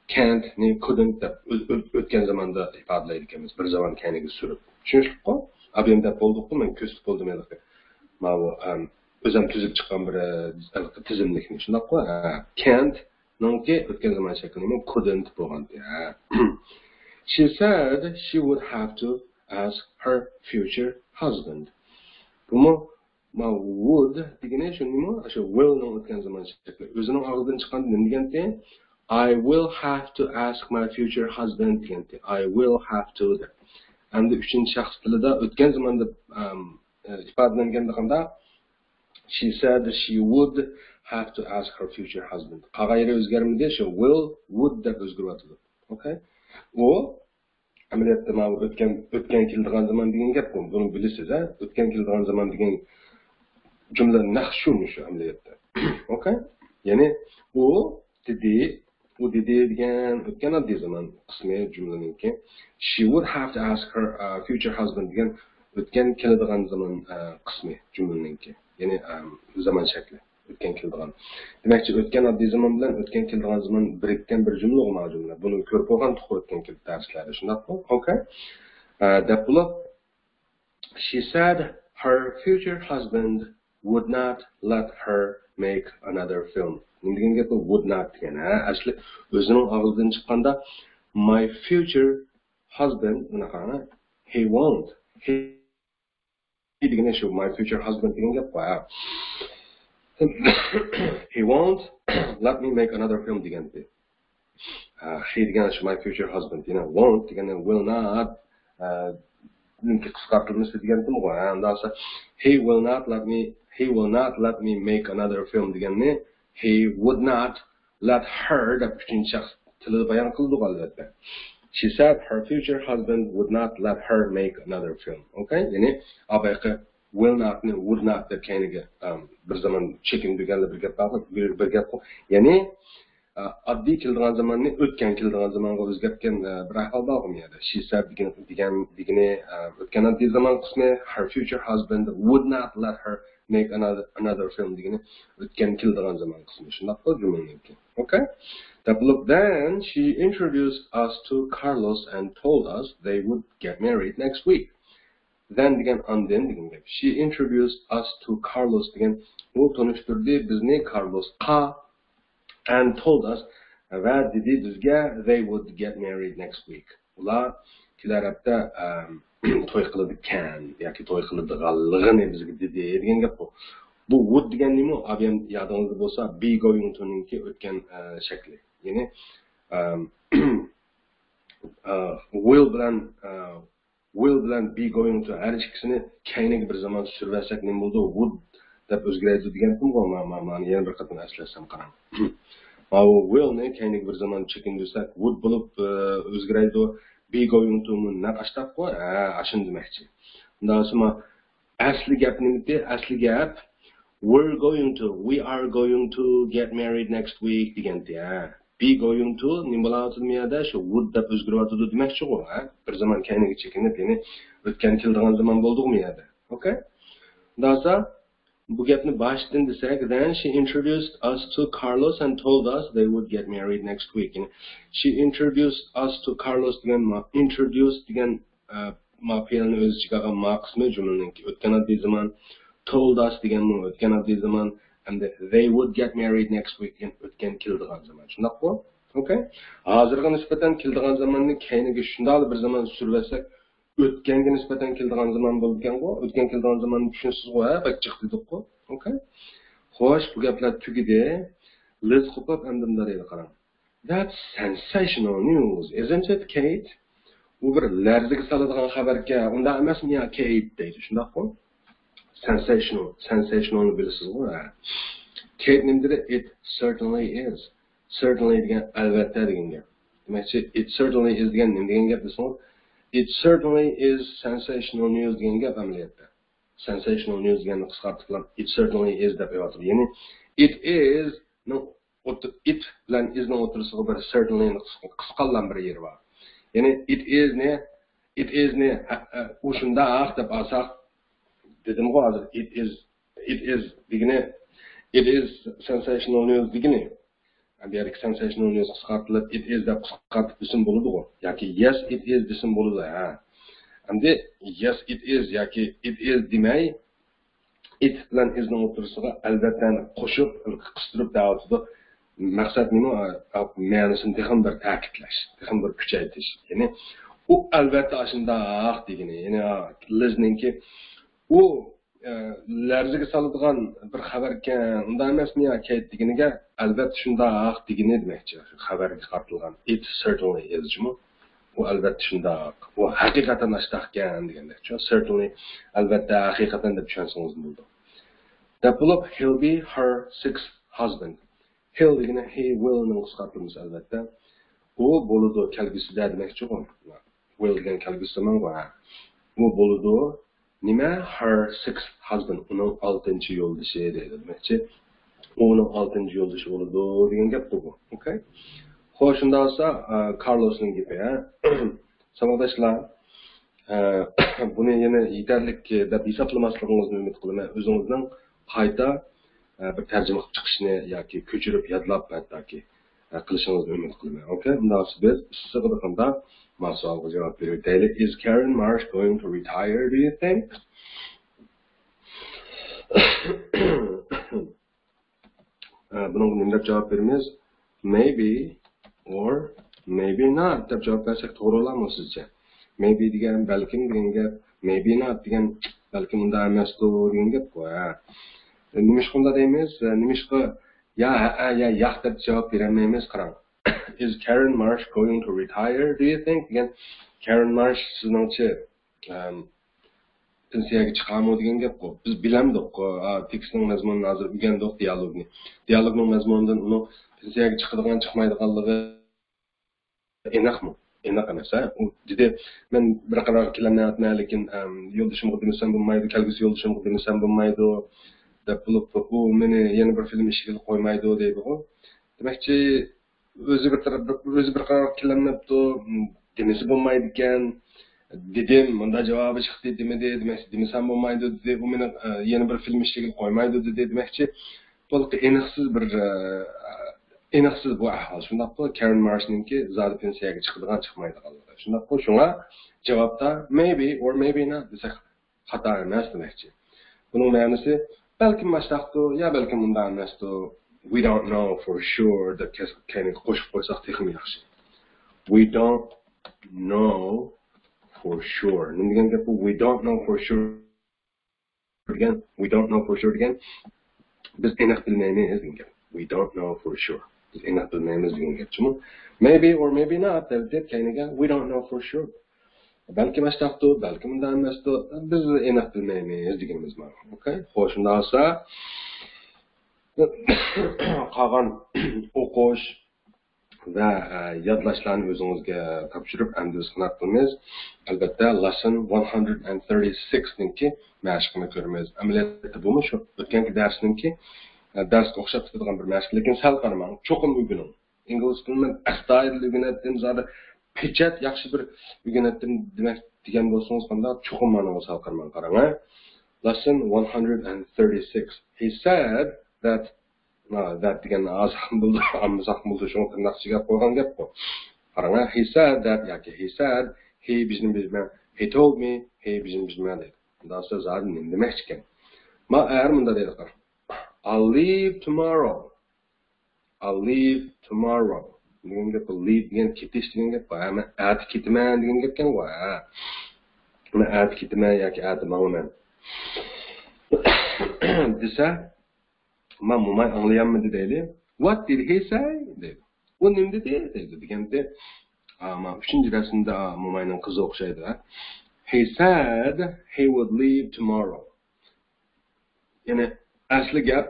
Can't نى couldn't دەپ ئۆ-، ئۆ-، ئۆتكەن زاماندا ئىپادىلەيدىكەنمىز، بىر زامان كەينىگە سۈرۈپ. چۈشىنىشلىكقۇ؟ ئابىم دەپ بولدۇققۇ، مەن كۆرسىتىپ بولدۇم ھېلىقى. ماۋۇ، ئەم، ئۆزۈم تۈزۈپ چىققان بىر، ئە، ھېلىقى تىزىملىكنى، شۇنداققۇ؟ ھە. Can't نىڭكى ئۆتكەن زامان شەكلىمۇ couldn't بولغانتى. ھە. She said she would have to ask her future husband. بۇمۇ ما would دېگىنى شۇ نېمە؟ شۇ will نىڭ ئۆتكەن زامان شەكلى. ئۆزىنىڭ ئاغزىدىن چىققاندا نېمە دېگەنتى؟ I will have to ask my future husband دېگەنتى. I will have to دەپ. ئەمدى ئۈچىنچى شەخس تىلىدا ئۆتكەن زاماندا، ئەم، ئە، ئىپادىلەنگەندە قانداق؟ She said she would have to ask her future husband. قالغان يېرى ئۆزگەرمىدى، شۇ will، would دەپ ئۆزگىرىۋاتىدۇ. ئوكەي؟ ئۇ ئەمەلىيەتتە ماۋۇ ئۆتكەن، ئۆتكەن كېلىدىغان زامان دېگەن گەپقۇ. بۇنى بىلىسىز، ھە؟ ئۆتكەن كېلىدىغان زامان دېگەن جۈملە نەق شۇ، شۇ ئەمەلىيەتتە. ئوكەي؟ يەنى ئۇ دېدى، ئۇ دېدى دېگەن ئۆتكەن ئاددىي زامان قىسمى جۈملىنىڭكى. She would have to ask her, uh, future husband دېگەن ئۆتكەن كېلىدىغان زامان، ئە، قىسمى جۈملىنىڭكى. يەنى، ئە، زامان شەكلى. ئۆتكەن كېلىدىغان. دېمەكچى، ئۆتكەن ئاددىي زامان بىلەن ئۆتكەن كېلىدىغان زامان بىرىككەن بىر جۈملىغۇ ماۋۇ جۈملە. بۇنى كۆرۈپ بولغانتۇققۇ ئۆتكەن كېلىپ دەرسلەردە، شۇنداققۇ؟ ئوكەي. ئە، دەپ بولۇپ، she said her future husband would not let her make another film. نېمە دېگەن گەپ بۇ؟ Would not دېگەن، ھە؟ ئەسلى ئۆزىنىڭ ئاغزىدىن چىققاندا، my future husband، مانا قاراڭ، he won't. He دېگىنى شۇ، my future husband دېگەن گەپ بار. He won't let me make another film دېگەنتى. ئە، he دېگەن شۇ my future husband. يەنە won't دېگەننى will not، ئە، نىڭكى قىسقارتىلمىسى دېگەنتىمغۇ. ھە، ئۇنداق بولسا، he will not let me he will not let me make another film دېگەننى he would not let her دەپ ئۈچىنچى شەخس تىلىدا بايان قىلدۇق، ئەلۋەتتە. She said her future husband would not let her make another film. Okay? يەنى ئابايقى will not نى would not دەپ كەينىگە، ئەم، بىر زامان چېكىندۈرگەنلا بىر گەپ بار، بىر، بىر گەپ. يەنى، ئە، ئاددىي كېلىدىغان زاماننى ئۆتكەن كېلىدىغان زامانغا ئۆزگەرتكەن، ئە، بىر ئەھۋال بارغۇ مۇ يەردە؟ She said دېگەن، دېگەن، دېگىنى، ئە، ئۆتكەن ئاددىي زامان قىسمى، her future husband would not let her make another, another film دېگىنى ئۆتكەن كېلىدىغان زامان قىسمى. شۇنداققۇ جۈملىنىڭكى. Okay? That look, then she introduced us to Carlos and told us they would get married next week. Then دېگەن ئاندىن دېگەن گەپ. She introduced us to Carlos دېگەن ئۇ تونۇشتۇردى بىزنى كارلوسقا. And told us ۋە دېدى بىزگە they would get married next week. ئۇلار كېلەر ھەپتە، ئەم، توي قىلىدىكەن ياكى توي قىلىدىغانلىقىنى بىزگە دېدى دېگەن گەپ بۇ. بۇ would دېگەن نېمە؟ ئابىيەم يادىڭىزدا بولسا be going to نىڭكى ئۆتكەن، ئە، شەكلى. يەنى، ئەم، ئە، will بىلەن، ئە، will بىلەن be going to ھەر ئىككىسىنى كەينىگە بىر زامان سۈرۈۋەتسەك نېمە بولىدۇ؟ Would دەپ ئۆزگىرەيدۇ دېگەنتىمغۇ، ما-، ما-، مانى يەنە بىر قېتىم ئەسلەتسەم قاراڭ. ماۋۇ will نى كەينىگە بىر زامان چېكىندۈرسەك would بولۇپ، ئە، ئۆزگىرەيدۇ. Be going to مۇ نەق ئاشتاققۇ؟ ھە، ئاشۇنى دېمەكچى. ئۇنداق بولسا ما-، ئەسلى گەپ نېمىدى؟ ئەسلى گەپ we're going to، we are going to get married next week دېگەنتى، ھە. Be going to نېمە بولۇۋاتىدۇ بۇ يەردە؟ شۇ would دەپ ئۆزگىرىۋاتىدۇ دېمەكچىغۇ، ھە؟ بىر زامان كەينىگە چېكىنىپ، يەنى ئۆتكەن كېلىدىغان زامان بولدىغۇ بۇ يەردە. Okay؟ ئۇنداق بولسا، بۇ گەپنى باشتىن دېسەك، then she introduced us to Carlos and told us they would get married next week. يەنى she introduced us to Carlos دېگەن ما-، introduce دېگەن، ئە، ما پېئىلنى ئۆز ئىچىگە ئالغان ما قىسمى جۈملىنىڭكى ئۆتكەن ئاددىي زامان، told us دېگەنمۇ ئۆتكەن ئاددىي زامان، ھەمدە they would get married next week دېگەن ئۆتكەن كېلىدىغان زامان. شۇنداققۇ؟ Okay؟ ھازىرغا نىسبەتەن كېلىدىغان زاماننى كەينىگە شۇنداقلا بىر زامان سۈرۈۋەتسەك، ئۆتكەنگە نىسبەتەن كېلىدىغان زامان بولىدىكەنغۇ؟ ئۆتكەن كېلىدىغان زاماننى چۈشىنىسىزغۇ، ھە؟ بەك جىق دېدۇققۇ؟ Okay؟ خوش، بۇ گەپلەر تۈگىدى. لىز قوپۇپ ئەمدى مۇنداق دەيدۇ، قاراڭ. That's sensational news, isn't it, Kate? بۇ بىر لەرزىگە سالىدىغان خەۋەركەن، ئۇنداق ئەمەسمۇ يا، كېيت دەيدۇ، شۇنداققۇ؟ Sensational، sensational نى بىلىسىزغۇ، ھە؟ كېيت نېمە دېدى؟ It certainly is. Certainly دېگەن ئەلۋەتتە دېگەن گەپ. دېمەكچى، it certainly is دېگەن نېمە دېگەن گەپ دېسىڭىز، it certainly is sensational news دېگەن گەپ ئەمەلىيەتتە. Sensational news دېگەننى قىسقارتىپ، it certainly is دەپ ئېلىۋاتىدۇ. يەنى it is نىڭ ئوتتۇ-، it بىلەن is نىڭ ئوتتۇرىسىغا بىر certainly نى قىس-، قىسقانلام بىر يېرى بار. يەنى it is نى، it is نى، ئە، ئە، ئۇ شۇنداق دەپ ئالساق، دېدىمغۇ ھازىر، it is، it is دېگىنى، it is sensational news دېگىنى. بۇ يەردىكى sensational news قىسقارتىلىپ، it is دەپ قىسقارتىپ دېسىم بولىدىغۇ. ياكى yes, it is دېسىم بولىدۇ، ھە. ئەمدى yes, it is ياكى it is دېمەي، it بىلەن is نىڭ ئوتتۇرىسىغا ئەلۋەتتەنى قوشۇپ، قىستۇرۇپ دەۋاتىدۇ. مەقسەت نېمە؟ مەنىسىنى تېخىمۇ بىر تەكىتلەش، تېخىمۇ بىر كۈچەيتىش. يەنى، ئۇ ئەلۋەتتە ئاشۇنداق دېگىنى. يەنى، لىزنىڭكى ئۇ، ئە، لەرزىگە سالىدىغان بىر خەۋەركەن، ئۇنداق ئەمەسمۇ يا، كېيت دېگىنىگە، ئەلۋەتتە شۇنداق دېگىنى دېمەكچى. خەۋەرگە قارىتىلغان it certainly is جۇمۇ. ئۇ ئەلۋەتتە شۇنداق. ئۇ ھەقىقەتەن ئاشتاقكەن دېگەندەكچۇ. Certainly، ئەلۋەتتە، ھەقىقەتەن دەپ چۈشەنسىڭىزمۇ بولىدۇ. دەپ بولۇپ، he'll be her sixth husband. He'll دېگىنى he will نىڭ قىسقارتىلمىسى ئەلۋەتتە. ئۇ بولىدۇ، كەلگۈسىدە دېمەكچىغۇ. Will دېگەن كەلگۈسى زامانغۇ، ھە. ئۇ بولىدۇ. نېمە؟ Her sixth husband. ئۇنىڭ ئالتىنچى يولدىشى دەيدۇ دېمەكچى. ئۇ ئۇنىڭ ئالتىنچى يولدىشى بولىدۇ دېگەن گەپتۇ بۇ. Okay؟ خوش، شۇنداق بولسا، ئە، كارلوسنىڭ گېپى، ھە. ساۋاقداشلار، ئە، بۇنى يەنە يېتەرلىك دەپ ھېسابلىماسلىقىڭىزنى ئۈمىد قىلىمەن. ئۆزىڭىزنىڭ قايتا، ئە، بىر تەرجىمە قىلىپ چىقىشنى ياكى كۆچۈرۈپ يادلاپ ھەتتاكى، ئە، قىلىشىڭىزنى ئۈمىد قىلىمەن. Okay؟ ئۇنداق بولسا بىز ئىسسىقىدا قانداق ما سوئالغا جاۋاب بېرىۋېتەيلى. Is Karen Marsh going to retire, do you think? ئە، بۇنىڭغا نېمە دەپ جاۋاب بېرىمىز؟ Maybe or maybe not دەپ جاۋاب بەرسەك توغرا بولامدۇ سىزچە؟ Maybe دېگەن بەلكىم دېگەن گەپ، maybe not دېگەن بەلكىم ئۇنداق ئەمەستۇ دېگەن گەپقۇ، ھە. نېمىشقا ئۇنداق دەيمىز؟ نېمىشقا يا ھەئە يا ياق دەپ جاۋاب بېرەلمەيمىز؟ قاراڭ. Is Karen Marsh going to retire, do you think? دېگەن، كارېن مارش سىزنىڭچە، ئەم، پېنسىيەگە چىقامۇ دېگەن گەپقۇ. بىز بىلەمدۇق، ئا، تېكىستنىڭ مەزمۇنىنى ھازىر ئۆگەندۇق، دىيالوگنى. دىيالوگنىڭ مەزمۇنىدىن ئۇنىڭ پېنسىيەگە چىقىدىغان، چىقمايدىغانلىقى ئېنىقمۇ؟ ئېنىق ئەمەس، ھە؟ ئۇ دېدى، مەن بىر قارارغا كېلەلمەيۋاتىمەن، لېكىن، ئەم، يولدىشىمغا دېمىسەم بولمايدۇ، كەلگۈسى يولدىشىمغا دېمىسەم بولمايدۇ، دەپ بولۇپ، ئۇ مېنى يەنە بىر فىلىم ئىشىگىلا قويمايدۇ دەيدىغۇ. دېمەكچى، ئۆزى بىر تەرەپ، ئۆزى بىر قارارغا كېلەلمەپتۇ، دېمىسە بولمايدىكەن. دېدىم، مۇنداق جاۋابى چىقتى، دېمىدى، دېمەكچى، دېمىسەم بولمايدۇ دېدى، ئۇ مېنى، ئە، يەنە بىر فىلىم ئىشلىگىلى قويمايدۇ دېدى، دېمەكچى، بولدى، ئېنىقسىز بىر، ئە، ئېنىقسىز بۇ ئەھۋال، شۇنداققۇ؟ كارېن مارشنىڭكى زادى پېنسىيەگە چىقىدىغان، چىقمايدىغانلىقى، شۇنداققۇ؟ شۇڭا جاۋابتا maybe or maybe not دېسەك خاتا ئەمەس دېمەكچى. بۇنىڭ مەنىسى بەلكىم ماشتاقتۇ يا بەلكىم مۇنداق ئەمەستۇ، we don't know for sure دەپ كەس-، كەينىگە قوشۇپ قويساق تېخىمۇ ياخشى. We don't know for sure. نېمە دېگەن گەپ بۇ؟ We don't know for sure دېگەن، we don't know for sure دېگەن، بىز ئېنىق بىلمەيمىز دېگەن گەپ. We don't know for sure. بىز ئېنىق بىلمەيمىز دېگەن گەپ جۇمۇ. Maybe or maybe not دەپ، دەپ كەينىگە we don't know for sure. بەلكىم ئاشتاقتۇ، بەلكىم مۇنداق ئەمەستۇ. بىز ئېنىق بىلمەيمىز دېگىنىمىز مانا. ئوكەي؟ خوش، شۇنداق بولسا قالغان ئوقۇش ۋە، ئە، يادلاشلارنى ئۆزىڭىزگە تاپشۇرۇپ، ئەمدى بىز قانداق قىلىمىز؟ ئەلۋەتتە، lesson one hundred and thirty-six نىڭكى مەشىقىنى كۆرىمىز. ئەمەلىيەتتە بۇمۇ شۇ ئۆتكەنكى دەرسنىڭكى، ئە، دەرسكە ئوخشاپ كېتىدىغان بىر مەشىق، لېكىن سەل قارىماڭ، چوقۇم ئۆگىنىڭ. ئىنگلىز تىلىنى مەن ئەستايىدىل ئۆگىنەتتىم، زادى پېچەت ياخشى بىر ئۆگىنەتتىم دېمەك دېگەن بولسىڭىز قانداق؟ چوقۇم مانا بۇ سەل قارىماڭ، قاراڭ، ھە. Lesson one hundred and thirty-six. He said that ھە، that دېگەن ئالساقمۇ بولىدۇ، ئالمىساقمۇ بولىدۇ، شۇڭا تىرناقچە گەپ قويغان گەپقۇ. قاراڭ، he said that ياكى he said، he بىزنى بىزمە، he told me، he بىزنى بىزمە دەيدۇ. مۇنداق دېسە زادى نېمە دېمەكچىكەن؟ ما، ئەر مۇنداق دەيدۇ، قارا. I'll leave tomorrow. I'll leave tomorrow. دېگەن گەپ، leave دېگەن كېتىش دېگەن گەپ. ھە، مەن ئەتە كېتىمەن دېگەن گەپكەن، ۋاي، ھە. مەن ئەتە كېتىمەن ياكى ئەتە ماڭىمەن دېسە، ما موماي ئاڭلىيالمىدى دەيلى. What did he say دەيدۇ. ئۇ نېمە دېدى دەيدۇ دېگەندە، ئا، ما ئۈچىنچى رەسىمدە، ئا، موماينىڭ قىزى ئوخشايدۇ، ھە. He said he would leave tomorrow. يەنى ئەسلى گەپ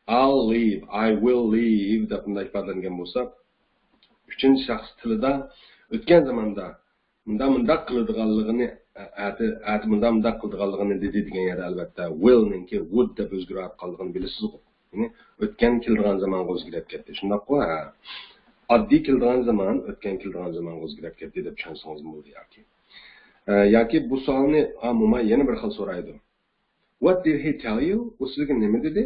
I'll leave، I will leave دەپ مۇنداق ئىپادىلەنگەن بولسا، ئۈچىنچى شەخس تىلىدا ئۆتكەن زاماندا مۇنداق، مۇنداق قىلىدىغانلىقىنى، ئەتە، ئەتە مۇنداق، مۇنداق قىلىدىغانلىقىنى دېدى دېگەن يەردە ئەلۋەتتە will نىڭكى would دەپ ئۆزگىرىۋاتقانلىقىنى بىلىسىزغۇ. يەنى ئۆتكەن كېلىدىغان زامانغا ئۆزگىرىپ كەتتى. شۇنداققۇ؟ ھە. ئاددىي كېلىدىغان زامان ئۆتكەن كېلىدىغان زامانغا ئۆزگىرىپ كەتتى دەپ چۈشەنسىڭىز بولىدۇ ياكى. ئە، ياكى بۇ سوئالنى، ئا، موماي يەنە بىر خىل سورايدۇ. What did he tell you? ئۇ سىزگە نېمە دېدى؟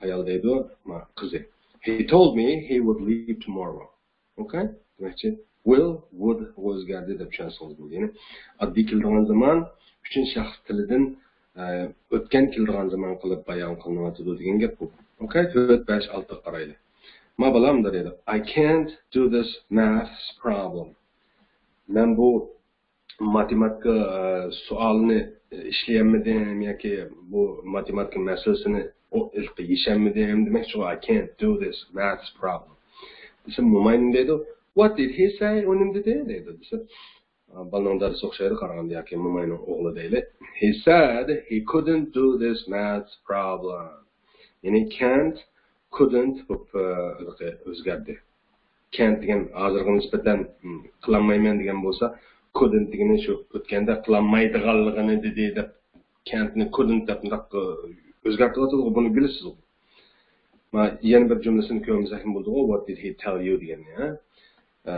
ئايال دەيدۇ، ما، قىزى. He told me he would leave tomorrow. ئوكەي؟ دېمەكچى، will، would ئۆزگەردى دەپ چۈشەنسىڭىز بولىدۇ. يەنى ئاددىي كېلىدىغان زامان ئۈچىنچى شەخس تىلىدىن، ئە، ئۆتكەن كېلىدىغان زامان قىلىپ بايان قىلىنىۋاتىدۇ دېگەن گەپ بۇ. ئوكەي؟ تۆت، بەش، ئالتىغا قارايلى. ما بالام دەيدۇ، I can't do this maths problem. مەن بۇ ماتېماتىكا، ئە، سوئالىنى، ئە، ئىشلىيەلمىدىم ياكى بۇ ماتېماتىكا مەسىلىسىنى ئو-، ھېلىقى يېشەلمىدىم دېمەكچىغۇ، I can't do this maths problem. دېسە، موماي نېمە دەيدۇ؟ What did he say? ئۇ نېمە دېدى؟ دەيدۇ. دېسە، ئە، بالىنىڭ دادىسى ئوخشايدۇ قارىغاندا ياكى موماينىڭ ئوغلى دەيلى. He said he couldn't do this maths problem. يەنى can't، couldn't بولۇپ، ئە، ھېلىقى ئۆزگەردى. Can't دېگەن ھازىرغا نىسبەتەن، م، قىلالمايمەن دېگەن بولسا، couldn't دېگىنى شۇ ئۆتكەندە قىلالمايدىغانلىقىنى دېدى دەپ، can't نى couldn't دەپ مۇنداق، ئۆزگەرتىۋاتىدىغۇ، بۇنى بىلىسىزغۇ. ما، يەنە بىر جۈملىسىنى كۆرمىسەكمۇ بولىدىغۇ، What did he tell you دېگەننى، ھە؟ ئە،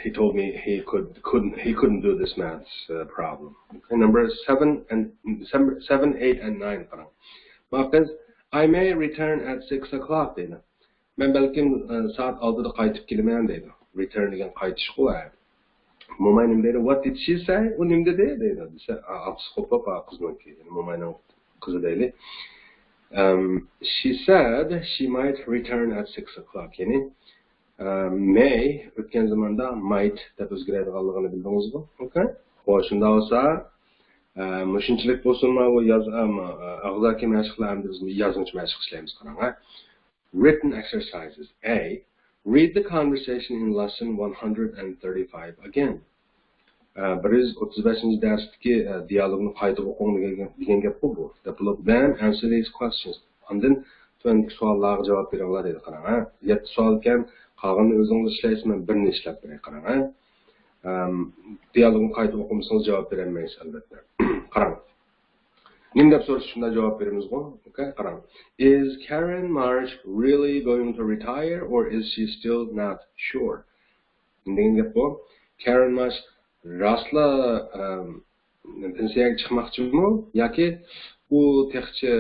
He told me he could, couldn't, he couldn't do this maths, uh, problem. Okay, number seven and seven, seven, eight and nine قاراڭ. ما قىز، I may return at six o'clock دەيدۇ. مەن بەلكىم، ئە، سائەت ئالتىدا قايتىپ كېلىمەن دەيدۇ. Return دېگەن قايتىشقۇ، ھە. موماي نېمە دەيدۇ؟ What did she say? ئۇ نېمە دېدى؟ دەيدۇ. دېسە، ئا-، ئاپىسى قوپۇپ، ئا، قىزنىڭكى، يەنى موماينىڭ قىزى دەيلى. ئەم، she said she might return at six o'clock. يەنى، ئە، may ئۆتكەن زاماندا might دەپ ئۆزگىرەيدىغانلىقىنى بىلدىڭىزغۇ؟ ئوكەي؟ خوش، شۇنداق بولسا، ئە، مۇشۇنچىلىك بولسۇنما، بۇ ياز-، ئەم، ئە، ئاغزاكى مەشىقلەر، ئەمدى بىز يازغۇچ مەشىق ئىشلەيمىز، قاراڭ، ھە. Written exercises. A. Read the conversation in lesson one hundred and thirty-five again. بىر يۈز ئوتتۇز بەشىنچى دەرستىكى دىيالوگنى قايتا ئوقۇڭ دېگەن، دېگەن گەپقۇ بۇ. Then answer these questions. ئاندىن تۆۋەندىكى سوئاللارغا جاۋاب بېرىڭلار دەيدۇ، قاراڭ. ھە؟ يەتتە سوئال ئىكەن، قالغىنىنى ئۆزىڭىز ئىشلەيسىز، مەن بىرنى ئىشلەپ بېرەي، قاراڭ. ھە؟ ئەم، دىيالوگنى قايتا ئوقۇمىسىڭىز جاۋاب بېرەلمەيسىز، ئەلۋەتتە. قاراڭ. نېمە دەپ سورىسا شۇنداق جاۋاب بېرىمىزغۇ. ئوكەي، قاراڭ. Is Karen Marsh really going to retire or is she still not sure? نېمە دېگەن گەپ بۇ؟ كارېن مارش راستلا، ئەم، پېنسىيەگە چىقماقچىمۇ ياكى ئۇ تېخىچە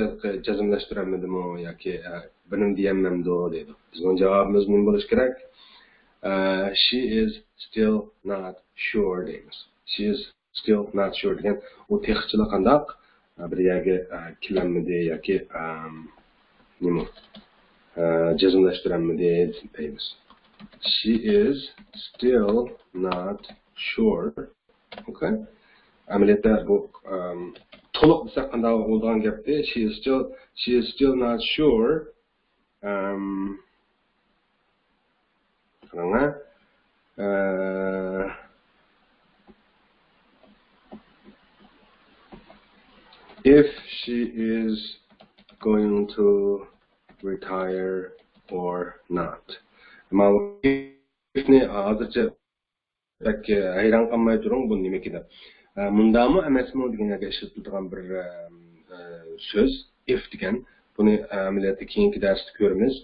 جەزملەشتۈرەلمىدىمۇ ياكى، ئە، بىرنېمە دېيەلمەمدۇ دەيدۇ. بىزنىڭ جاۋابىمىز نېمە بولۇشى كېرەك؟ ئە، she is still not sure دەيمىز. She is still not sure دېگەن ئۇ تېخىچىلا قانداق، ئە، بىر يەرگە، ئە، كېلەلمىدى ياكى، ئەم، نېمە، ئە، جەزملەشتۈرەلمىدى دەيمىز. She is still not sure. ئوكەي. ئەمەلىيەتتە بۇ، ئەم، تولۇق دېسەك قانداق بولىدىغان گەپتى. She is still, she is still not sure. ئەم، قاراڭ، ئە، if she is going to retire or not. ماۋۇ if نى ھازىرچە بەك ھەيران قالماي تۇرۇڭ، بۇ نېمىكى دەپ. ئە، مۇنداقمۇ ئەمەسمۇ دېگەن گەپكە ئىشلىتىلىدىغان بىر، ئە، ئە، سۆز، if دېگەن. بۇنى، ئە، ئەمەلىيەتتە كېيىنكى دەرستە كۆرىمىز.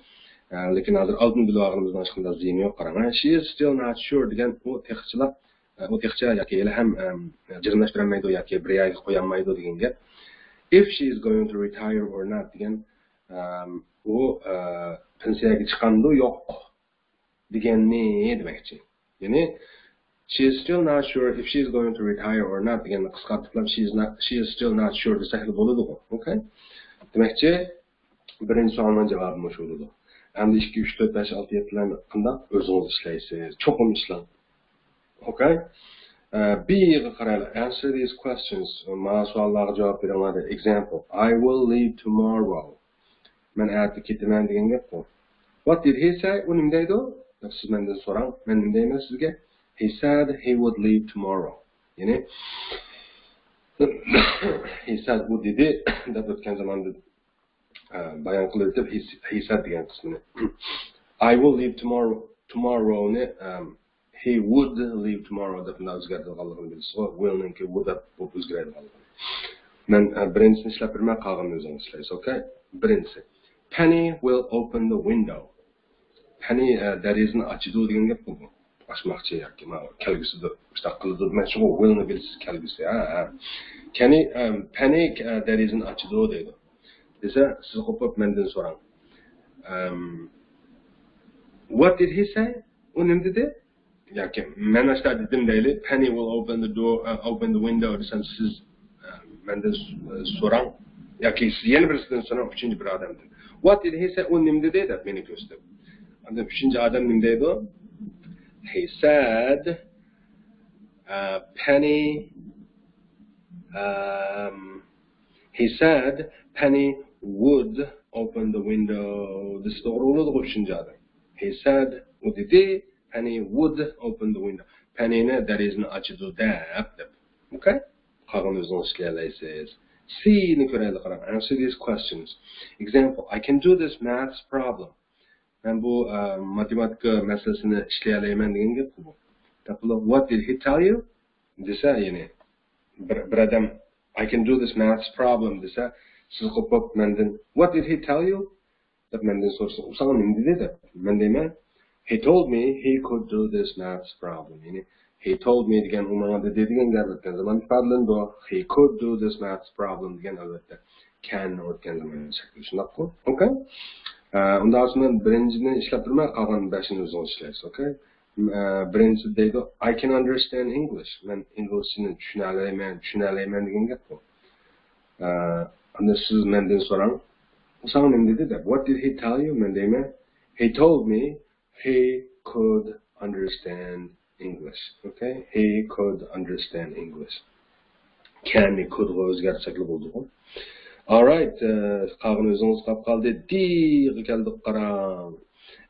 ئە، لېكىن ھازىر ئالدىن بىلىۋالغىنىمىزنىڭ ھېچقانداق زىيىنى يوق، قاراڭ. She is still not sure دېگەن ئۇ تېخىچىلا، ئە، ئۇ تېخىچە ياكى ھېلىھەم، ئەم، جەزملەشتۈرەلمەيدۇ ياكى بىر يەرگە قويالمايدۇ دېگەن گەپ. If she is going to retire or not دېگەن، ئەم، ئۇ، ئە، پېنسىيەگە چىقامدۇ يوق دېگەننى دېمەكچى. يەنى she is still not sure if she is going to retire or not دېگەننى قىسقارتىپلا she is not, she is still not sure دېسەكلا بولىدىغۇ. ئوكەي. دېمەكچى، بىرىنچى سوئالنىڭ جاۋابى مۇشۇ بولىدۇ. ئەمدى ئىككى، ئۈچ، تۆت، بەش، ئالتە، يەتتىلەرنى قانداق؟ ئۆزىڭىز ئىشلەيسىز. چوقۇم ئىشلەڭ. ئوكەي. ئە، بىغا قارايلى. Answer these questions. مانا سوئاللارغا جاۋاب بېرىڭلار. Example. I will leave tomorrow. مەن ئەتە كېتىمەن دېگەن گەپقۇ. What did he say? ئۇ نېمە دەيدۇ؟ سىز مەندىن سوراڭ. مەن نېمە دەيمەن سىزگە؟ He said he would leave tomorrow. يەنى he said، ئۇ دېدى دەپ ئۆتكەن زاماندا، ئە، بايان قىلىۋېتىپ، he, he said دېگەن قىسمىنى. I will leave tomorrow، tomorrow نى، ئەم، he would leave tomorrow دەپ مۇنداق ئۆزگەرتىدىغانلىقىنى بىلىسىزغۇ. Will نىڭكى would دەپ بولۇپ ئۆزگىرەيدىغانلىقىنى. مەن، ئە، بىرىنچىسىنى ئىشلەپ بېرىمەن، قالغىنىنى ئۆزىڭىز ئىشلەيسىز، ئوكەي؟ بىرىنچىسى. Penny will open the window. پەنى، ئە، دېرىزىنى ئاچىدۇ دېگەن گەپقۇ بۇ. ئاچماقچى ياكى ماۋۇ كەلگۈسىدە مۇشۇنداق قىلىدۇ دېمەكچىغۇ، will نى بىلىسىز، كەلگۈسى. ھە، ھە. كەنى، ئەم، پەنى، ئە، دېرىزىنى ئاچىدۇ دەيدۇ. دېسە، سىز قوپۇپ مەندىن سوراڭ. ئەم، What did he say? ئۇ نېمە دېدى؟ ياكى مەن ئاشتا دېدىم دەيلى، Penny will open the door, uh, open the window دېسەم، سىز، ئە، مەندىن س-، سوراڭ. ياكى سىز يەنە بىرسىدىن سوراڭ، ئۈچىنچى بىر ئادەمدىن. What did he say? ئۇ نېمە دېدى دەپ مېنى كۆرسىتىپ. ئاندىن ئۈچىنچى ئادەم نېمە دەيدۇ؟ He said, uh, Penny, um, he said Penny would open the window. دېسە توغرا بولىدىغۇ ئۈچىنچى ئادەم. He said، ئۇ دېدى، Penny would open the window. پەنىنى دېرىزىنى ئاچىدۇ دەپ، دەپ. ئوكەي؟ قالغىنىنى ئۆزىڭىز ئىشلىيەلەيسىز. سىنى كۆرەيلى، قاراڭ. Answer these questions. Example, I can do this maths problem. مەن بۇ، ئە، ماتېماتىكا مەسىلىسىنى ئىشلىيەلەيمەن دېگەن گەپقۇ بۇ. دەپ بولۇپ، What did he tell you? دېسە، يەنى بىر، بىر ئادەم، I can do this maths problem دېسە، سىز قوپۇپ مەندىن، What did he tell you? دەپ مەندىن سورىسا، ئۇ ساڭا نېمە دېدى دەپ. مەن دەيمەن، He told me he could do this maths problem. يەنى he told me دېگەن ئۇ ماڭا دېدى دېگەن گەپ ئۆتكەن زامان ئىپادىلىنىدۇ. He could do this maths problem دېگەن ئەلۋەتتە can ئۆتكەن زامان شەكلى، شۇنداققۇ؟ ئوكەي. ئە، ئۇنداق بولسا مەن بىرىنچىنى ئىشلەپ تۇرماي، قالغان بەشىنى ئۆزىڭىز ئىشلەيسىز. ئوكەي. ئە، بىرىنچىسى دەيدۇ، I can understand English. مەن ئىنگلىزچىنى چۈشىنەلەيمەن، چۈشىنەلەيمەن دېگەن گەپقۇ. ئە، ئاندىن سىز مەندىن سوراڭ، ئۇ ساڭا نېمە دېدى دەپ. What did he tell you? مەن دەيمەن، He told me he could understand English. Okay? He could understand English. Can نى could غا ئۆزگەرتسەكلا بولىدىغۇ. Alright، ئە، قالغىنى ئۆزىڭىزگە قاپ قالدى. D غا كەلدۇق، قاراڭ.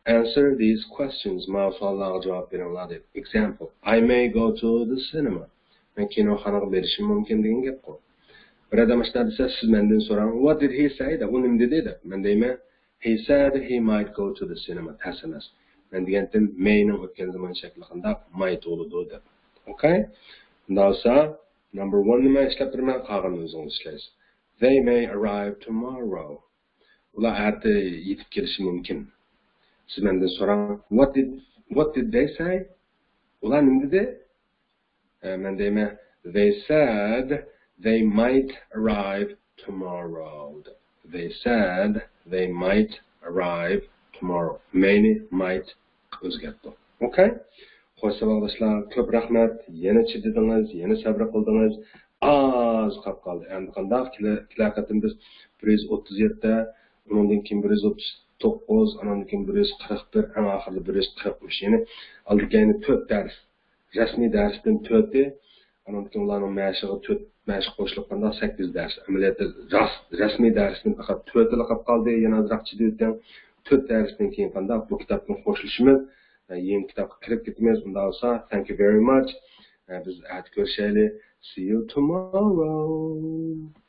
Answer these questions. ماۋۇ سوئاللارغا جاۋاب بېرىڭلار دەيدۇ. Example, I may go to the cinema. مەن كىنوخانىغا بېرىشىم مۇمكىن دېگەن گەپقۇ. بىر ئادەم ئاشۇنداق دېسە، سىز مەندىن سوراڭ، "What did he say؟" دەپ، ئۇ نېمە دېدى دەپ. مەن دەيمەن، "He said he might go to the cinema." تەس ئەمەس. مەن دېگەنتىم، مەينىڭ ئۆتكەن زامان شەكلى قانداق؟ مايت بولىدۇ دەپ. ئوكەي؟ ئۇنداق بولسا، نمبر ۋان نى مەن ئىشلەپ بېرىمەن، قالغىنىنى ئۆزىڭىز ئىشلەيسىز. They may arrive tomorrow. ئۇلار ئەتە يېتىپ كېلىشى مۇمكىن. سىز مەندىن سوراڭ، "What did, what did they say؟" ئۇلار نېمە دېدى؟ ئە، مەن دەيمەن، "They said they might arrive tomorrow." They said they might arrive tomorrow. May نى might ئۆزگەرتتۇق. ئوكەي؟ خوش، ساۋاقداشلار، كۆپ رەھمەت. يەنە چىدىدىڭىز، يەنە سەۋر قىلدىڭىز. ئاز قاپ قالدى. ئەمدى قانداق؟ كېلە-، كېلەر قېتىم بىز بىر يۈز ئوتتۇز يەتتە، ئۇنىڭدىن كېيىن بىر يۈز ئوتتۇز توققۇز، ئانىڭدىن كېيىن بىر يۈز قىرىق بىر، ئەڭ ئاخىرىدا بىر يۈز قىرىق ئۈچ. يەنى ئالدى كەينى تۆت دەرس. رەسمىي دەرستىن تۆتى، ئانىڭدىن كېيىن ئۇلارنىڭ مەشىقى تۆت، مەشىق قوشۇلۇپ قانداق سەككىز دەرس. ئەمەلىيەتتە راست رەسمىي دەرستىن پەقەت تۆتىلا قاپ قالدى، يەنە ئازراق چىدىۋېتىڭ. تۆت دەرستىن كېيىن قانداق بۇ كىتابتىن خوشلىشىمىز، يېڭى كىتابقا كىرىپ كېتىمىز. ئۇنداق بولسا، thank you very much. بىز ئەتە كۆرۈشەيلى. See you tomorrow.